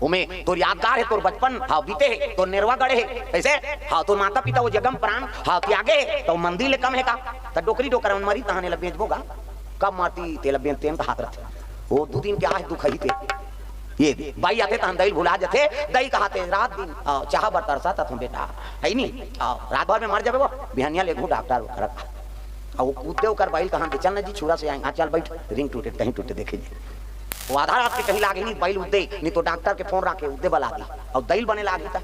ओमे तोर यादगार हे, तोर बचपन, हाँ, बीते हे, तोर नेरवा गड़े हे, ऐसे, हाँ, तोर माता पिता वो जगह म प्राण, हाँ, त्यागे हे, त मंदिर ले कम हे का? त डोकरी डोकरा मन मरी तहाने ल बेचबो गा? कब मरती तेला बेचतेन कहात रथे। वो दू दिन के आहे दुख ही ते। ये बाई आथे तहन दई ल भुला जथे। दई कहाथे, "रात दिन, आ, चाहा बर तरसत हथों बेटा, है नी? आ, रात भर में मर जाबे वो, बिहनिया लेगहूं डॉक्टर करत।" आ, वो कूदे ओकर बाई ल कहाथे, "चल ना जी, छुरा से आए, हाँ, चल बैठ, रिंग टूटे, कहीं टूटे देखे जी।" वो आधा रात के कहीं लागे नहीं, बाई ल उद्दे, नहीं तो डॉक्टर के फोन राखे, उद्दे बला दी, अउ दई ल बने लागी त।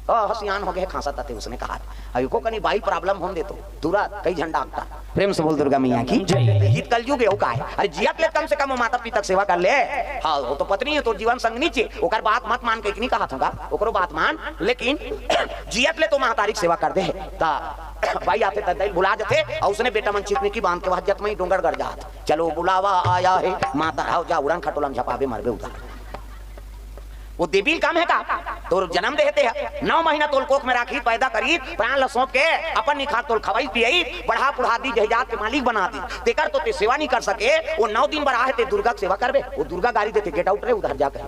ओ, हसियान हो गए, खांसा तते उसने कहा। अउ एको कनी बाई problem होन देतो, तुरत कई झन डॉक्टर। प्रेम से बोल दुर्गा मैया की जय। हित कलयुग हे, वो का हे? अरे जियत ले कम से कम वो माता पिता के सेवा कर ले। हाँ, वो तो पत्नी हे, तो जीवन संगनी चे, ओकर बात मत मान के इतनी कहा थूंगा, ओकरो बात मान, लेकिन जियत ले तो महतारी के सेवा कर दे। त बाई आथे त दई ल भुला जथे, अउ उसने बेटा मन चिकमिकी बांध के वह जतमई डोंगरगढ़ जात। चलो बुलावा आया है, माता राव जा उड़न खटोला म झपाबे मरबे उधर। वो देवी ल काम हे का? तोर जन्म देहे ते ह, नौ महीना तोल कोख में राखी, पैदा करी, प्राण ल सौंप के अपन निखार तोल खवाई पियाई, पढ़ा पुढ़ा दी, जहिजात के मालिक बना दी। तेकर तो ते सेवा नहीं कर सके, वो नौ दिन बर आहे ते दुर्गा के सेवा करबे? वो दुर्गा गारी देथे, "Get out रे, उधर जा," कहे।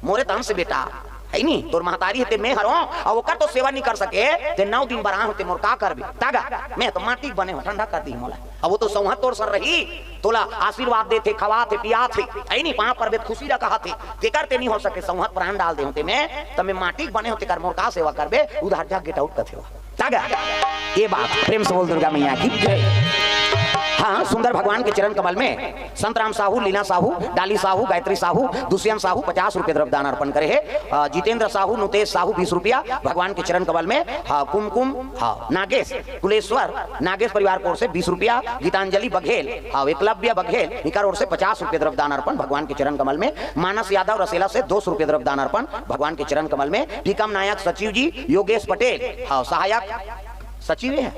मोरे तन से बेटा, है नी, तोर महतारी हे ते मैं हरों, अउ ओकर तो सेवा नहीं कर सके, ते नौ दिन बर आहे ते मोर का करबे? तागा, मैं तो माटी बने हों, ठंडा कर दी मोला। अब वो तो सौंहत तोर सर रही, तोला आशीर्वाद देथे, खवाथे, पियाथे, अई नहीं, पांव परबे त खुशी रहा कहाथे, तेकर ते नहीं हो सके, सौंहत प्राण डाल दे हों ते में, त में माटी के बने हों, तेकर मोर का सेवा करबे, उधार जा, get out कथे हो। तागा, ये बात, प्रेम से बोल दुर्गा मैया की जय। हाँ, सुंदर भगवान के चरण कमल में संतराम साहू, लीना साहू, डाली साहू, गायत्री साहू, दुष्यंत साहू पचास रुपये द्रव्यदान अर्पण करे हे। अ, जितेंद्र साहू, नुतेश साहू बीस रुपया भगवान के चरण कमल में। हाँ, कुमकुम, हाँ, नागेश, कुलेश्वर, नागेश परिवार की ओर से बीस रुपया, गीतांजलि बघेल, हाँ, एकलव्य बघेल, इनकर ओर से पचास रुपये द्रव्यदान अर्पण भगवान के चरण कमल में। मानस यादव रसेला से दो सौ रुपये द्रव्यदान अर्पण भगवान के चरण कमल में। टीकम नायक सचिव जी, योगेश पटेल, हाँ, सहायक सचिव हे,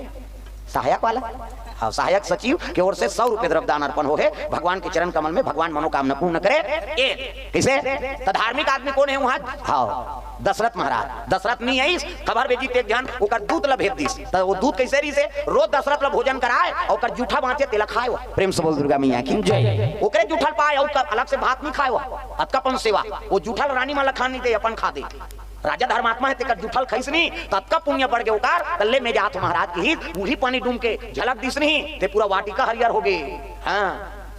सहायक वाला, हाँ, सहायक सचिव के ओर से सौ रुपये द्रव्यदान अर्पण हो हे भगवान के चरण कमल में, भगवान मनोकामना पूर्ण करे। ए, कैसे? त धार्मिक आदमी कोन हे वहाँ? हाँ, दशरथ महाराज। दशरथ नहीं आइस, खबर भेजी ते एक झन, ओकर दूत ला भेज दिस। त वो दूत कैसे रहिस हे? रोज दशरथ ला भोजन कराए, अउ ओकर जूठा बांचे, तेला खाए वो। प्रेम से बोल दुर्गा मैया की जय। ओकरे जूठा ल पाए, अउ ओकर अलग से भात नहीं खाए वो। अतका अपन सेवा, वो जूठा ल रानी मन ला खान नहीं दे, अपन खा दे। राजा धर्मात्मा हे, तेकर जूठा ल खाइस नहीं, त अतका पुण्य बढ़ गे ओकर, त ले में जात हों महाराज कहिस, बूढ़ी पानी डूम के झलक दिस नहीं, ते पूरा वाटिका हरियर हो गे। हाँ,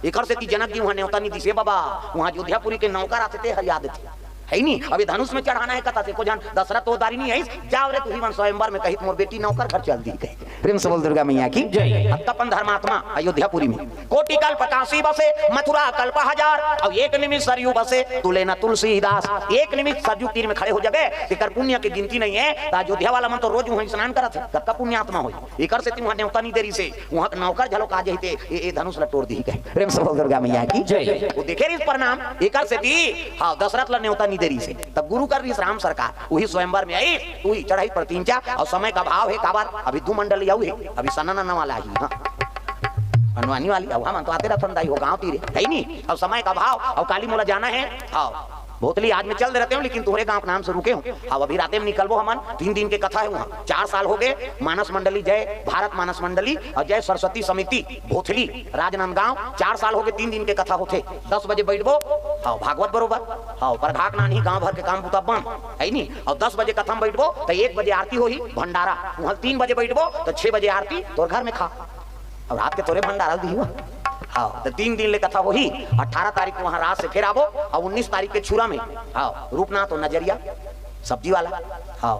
एकर सेती जनक जी वहाँ नेवता नहीं दिसे बाबा, वहाँ अयोध्यापुरी के नौकर आथे ते हरिया देथे। है नहीं, अभी धनुष में चढ़ाना हे कथा से, को झन दशरथ तो दारी नहीं आइस, जाव रे तुही मन स्वयंवर में कहित मोर बेटी नौकर घर चल दी कहे। प्रेम से बोल दुर्गा मैया की जय। अतका अपन धर्मात्मा अयोध्यापुरी में। कोटि कल्प काशी बसे, मथुरा कल्प हजार, अउ एक निमिष सरयू बसे, तू लेना तुलसीदास। एक निमिष सरयू तीर में खड़े हो जबे, तेकर पुण्य के गिनती नहीं हे। त अयोध्या वाला मन तो रोज वहाँ स्नान करत हे, कतका पुण्यात्मा होही। एकर सेती वहाँ नेवता नहीं दे रहिस हे, वहाँ के नौकर झलो का जहिते, ए, ए धनुष ला टोर दिही कहे। प्रेम से बोल दुर्गा मैया की जय। वो देखे रहिस प्रणाम, एकर सेती, हाँ, दशरथ ला नेवता नहीं दे रहिस हे। तब गुरु कर रहिस राम सरकार, वही स्वयंवर में आई, वही चढ़ाई प्रतिंचा, अउ समय का भाव हे, काबर अभी दू मंडली अउ हे, अभी सन्ना नन्ना वाला ही, हाँ। हनुमानी वाली, अब हम तो आते रहथन दाई हो गाँव तीरे, है नहीं? अब समय का भाव, अब काली मोला जाना हे, हाँ। भोतली आज मैं चल दे रहते हों, लेकिन तुम्हरे गाँव के नाम से रुके हों। अब अभी राते में निकलबो हमन, तीन दिन के कथा हे वहाँ। चार साल हो गे, मानस मंडली, जय भारत मानस मंडली अउ जय सरस्वती समिति भोतली राजनांदगांव, चार साल हो गे, तीन दिन के कथा होथे। दस बजे बैठबो, हाँ, भागवत बरोबर, हाँ, परघाक नानी गाँव भर के काम बुता बन, है नी? अउ दस बजे कथा में बैठबो, त एक बजे आरती होही, भंडारा, वहाँ तीन बजे बैठबो, त छह बजे आरती, तोर घर में खा। अब रात के तोरे भंडारा दिही हुआ। हाँ, त तीन दिन ले कथा होही, अठारह तारीख के वहाँ रात से फिर आबो, अउ उन्नीस तारीख के छुरा में, हाँ, रूपनाथ अउ नजरिया, सब्जी वाला, हाँ,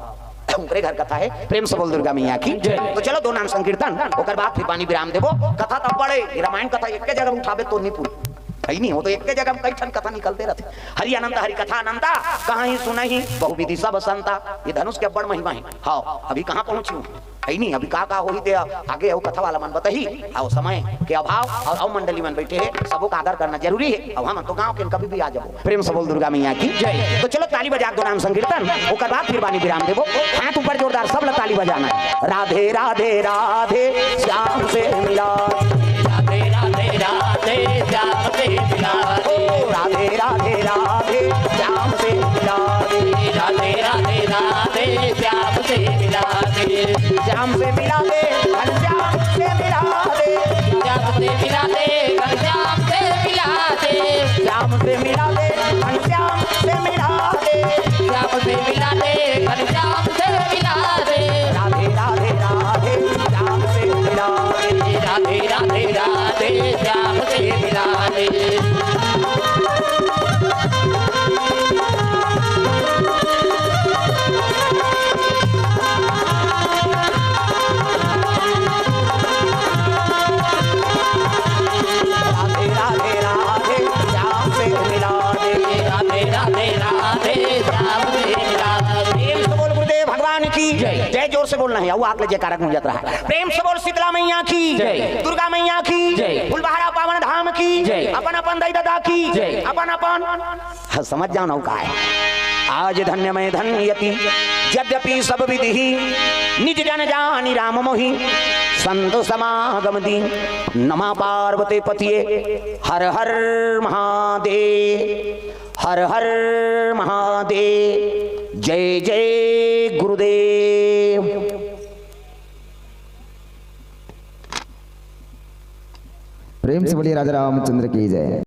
उनकरे घर कथा हे। प्रेम से बोल दुर्गा मैया की जय। तो चलो दो नाम संकीर्तन, ओकर बाद फिर पानी विराम देबो। कथा तब बड़े, ये रामायण कथा एक जगह उठाबे तो नहीं पूरी। हइ नहीं, वो तो एक के जगह में कई ठन कथा निकलते रहते। हरि अनंत हरि कथा अनंता, कहीं सुनही बहुविधि सब संता। ये धनुष के बड़ महिमा है। हाँ, अभी कहाँ पहुँची हूँ? हइ नहीं, अभी का का होही ते आगे अउ कथा वाला मन बताही। अउ समय के अभाव अउ, अउ मंडली मन बैठे हैं, सबो का आदर करना जरूरी है। अउ हम तो गाँव के कभी भी आ जाबो। प्रेम से बोल दुर्गा मैया की जय। तो चलो ताली बजा के दो नाम संकीर्तन, ओकर बाद फिर बानी विराम देबो। हाथ ऊपर जोरदार सब ला ताली बजाना है। राधे राधे राधे श्याम से मिला। राधे राधे राधे श्याम से मिला दे। ओ राधे राधे राधे श्याम से मिला दे। राधे राधे राधे श्याम से मिला दे। श्याम से मिला दे, घनश्याम से मिला दे। श्याम से मिला दे, घनश्याम से मिला दे। श्याम से मिला दे, घनश्याम से मिला दे। श्याम से मिला दे, घनश्याम से मिला दे। राधे राधे राधे श्याम से मिला दे। राधे राधे राधे श्याम से मिला दे। राधे राधे राधे श्याम से मिला दे। राधे राधे राधे श्याम से मिला दे। प्रेम से बोल गुरुदेव भगवान की जय। जय। जोर से बोलना है, वो आग ले जयकारा गूंजत रहा है। प्रेम से बोल शीतला मैया की जय। दुर्गा मैया की जय। फुलबहरा पावन धाम की जय। अपन अपन दाई दादा की जय। अपन अपन हाँ, समझ जाओ ना का है। आज धन्य मैं धन्य यति, यद्यपि सब विधि ही, निज जन जानी राम मोहि, संत समागम दी। नमा पार्वती पतिये, हर हर महादेव, हर हर महादेव, जय जय गुरुदेव। प्रेम से बोलिए राजा रामचंद्र की जय।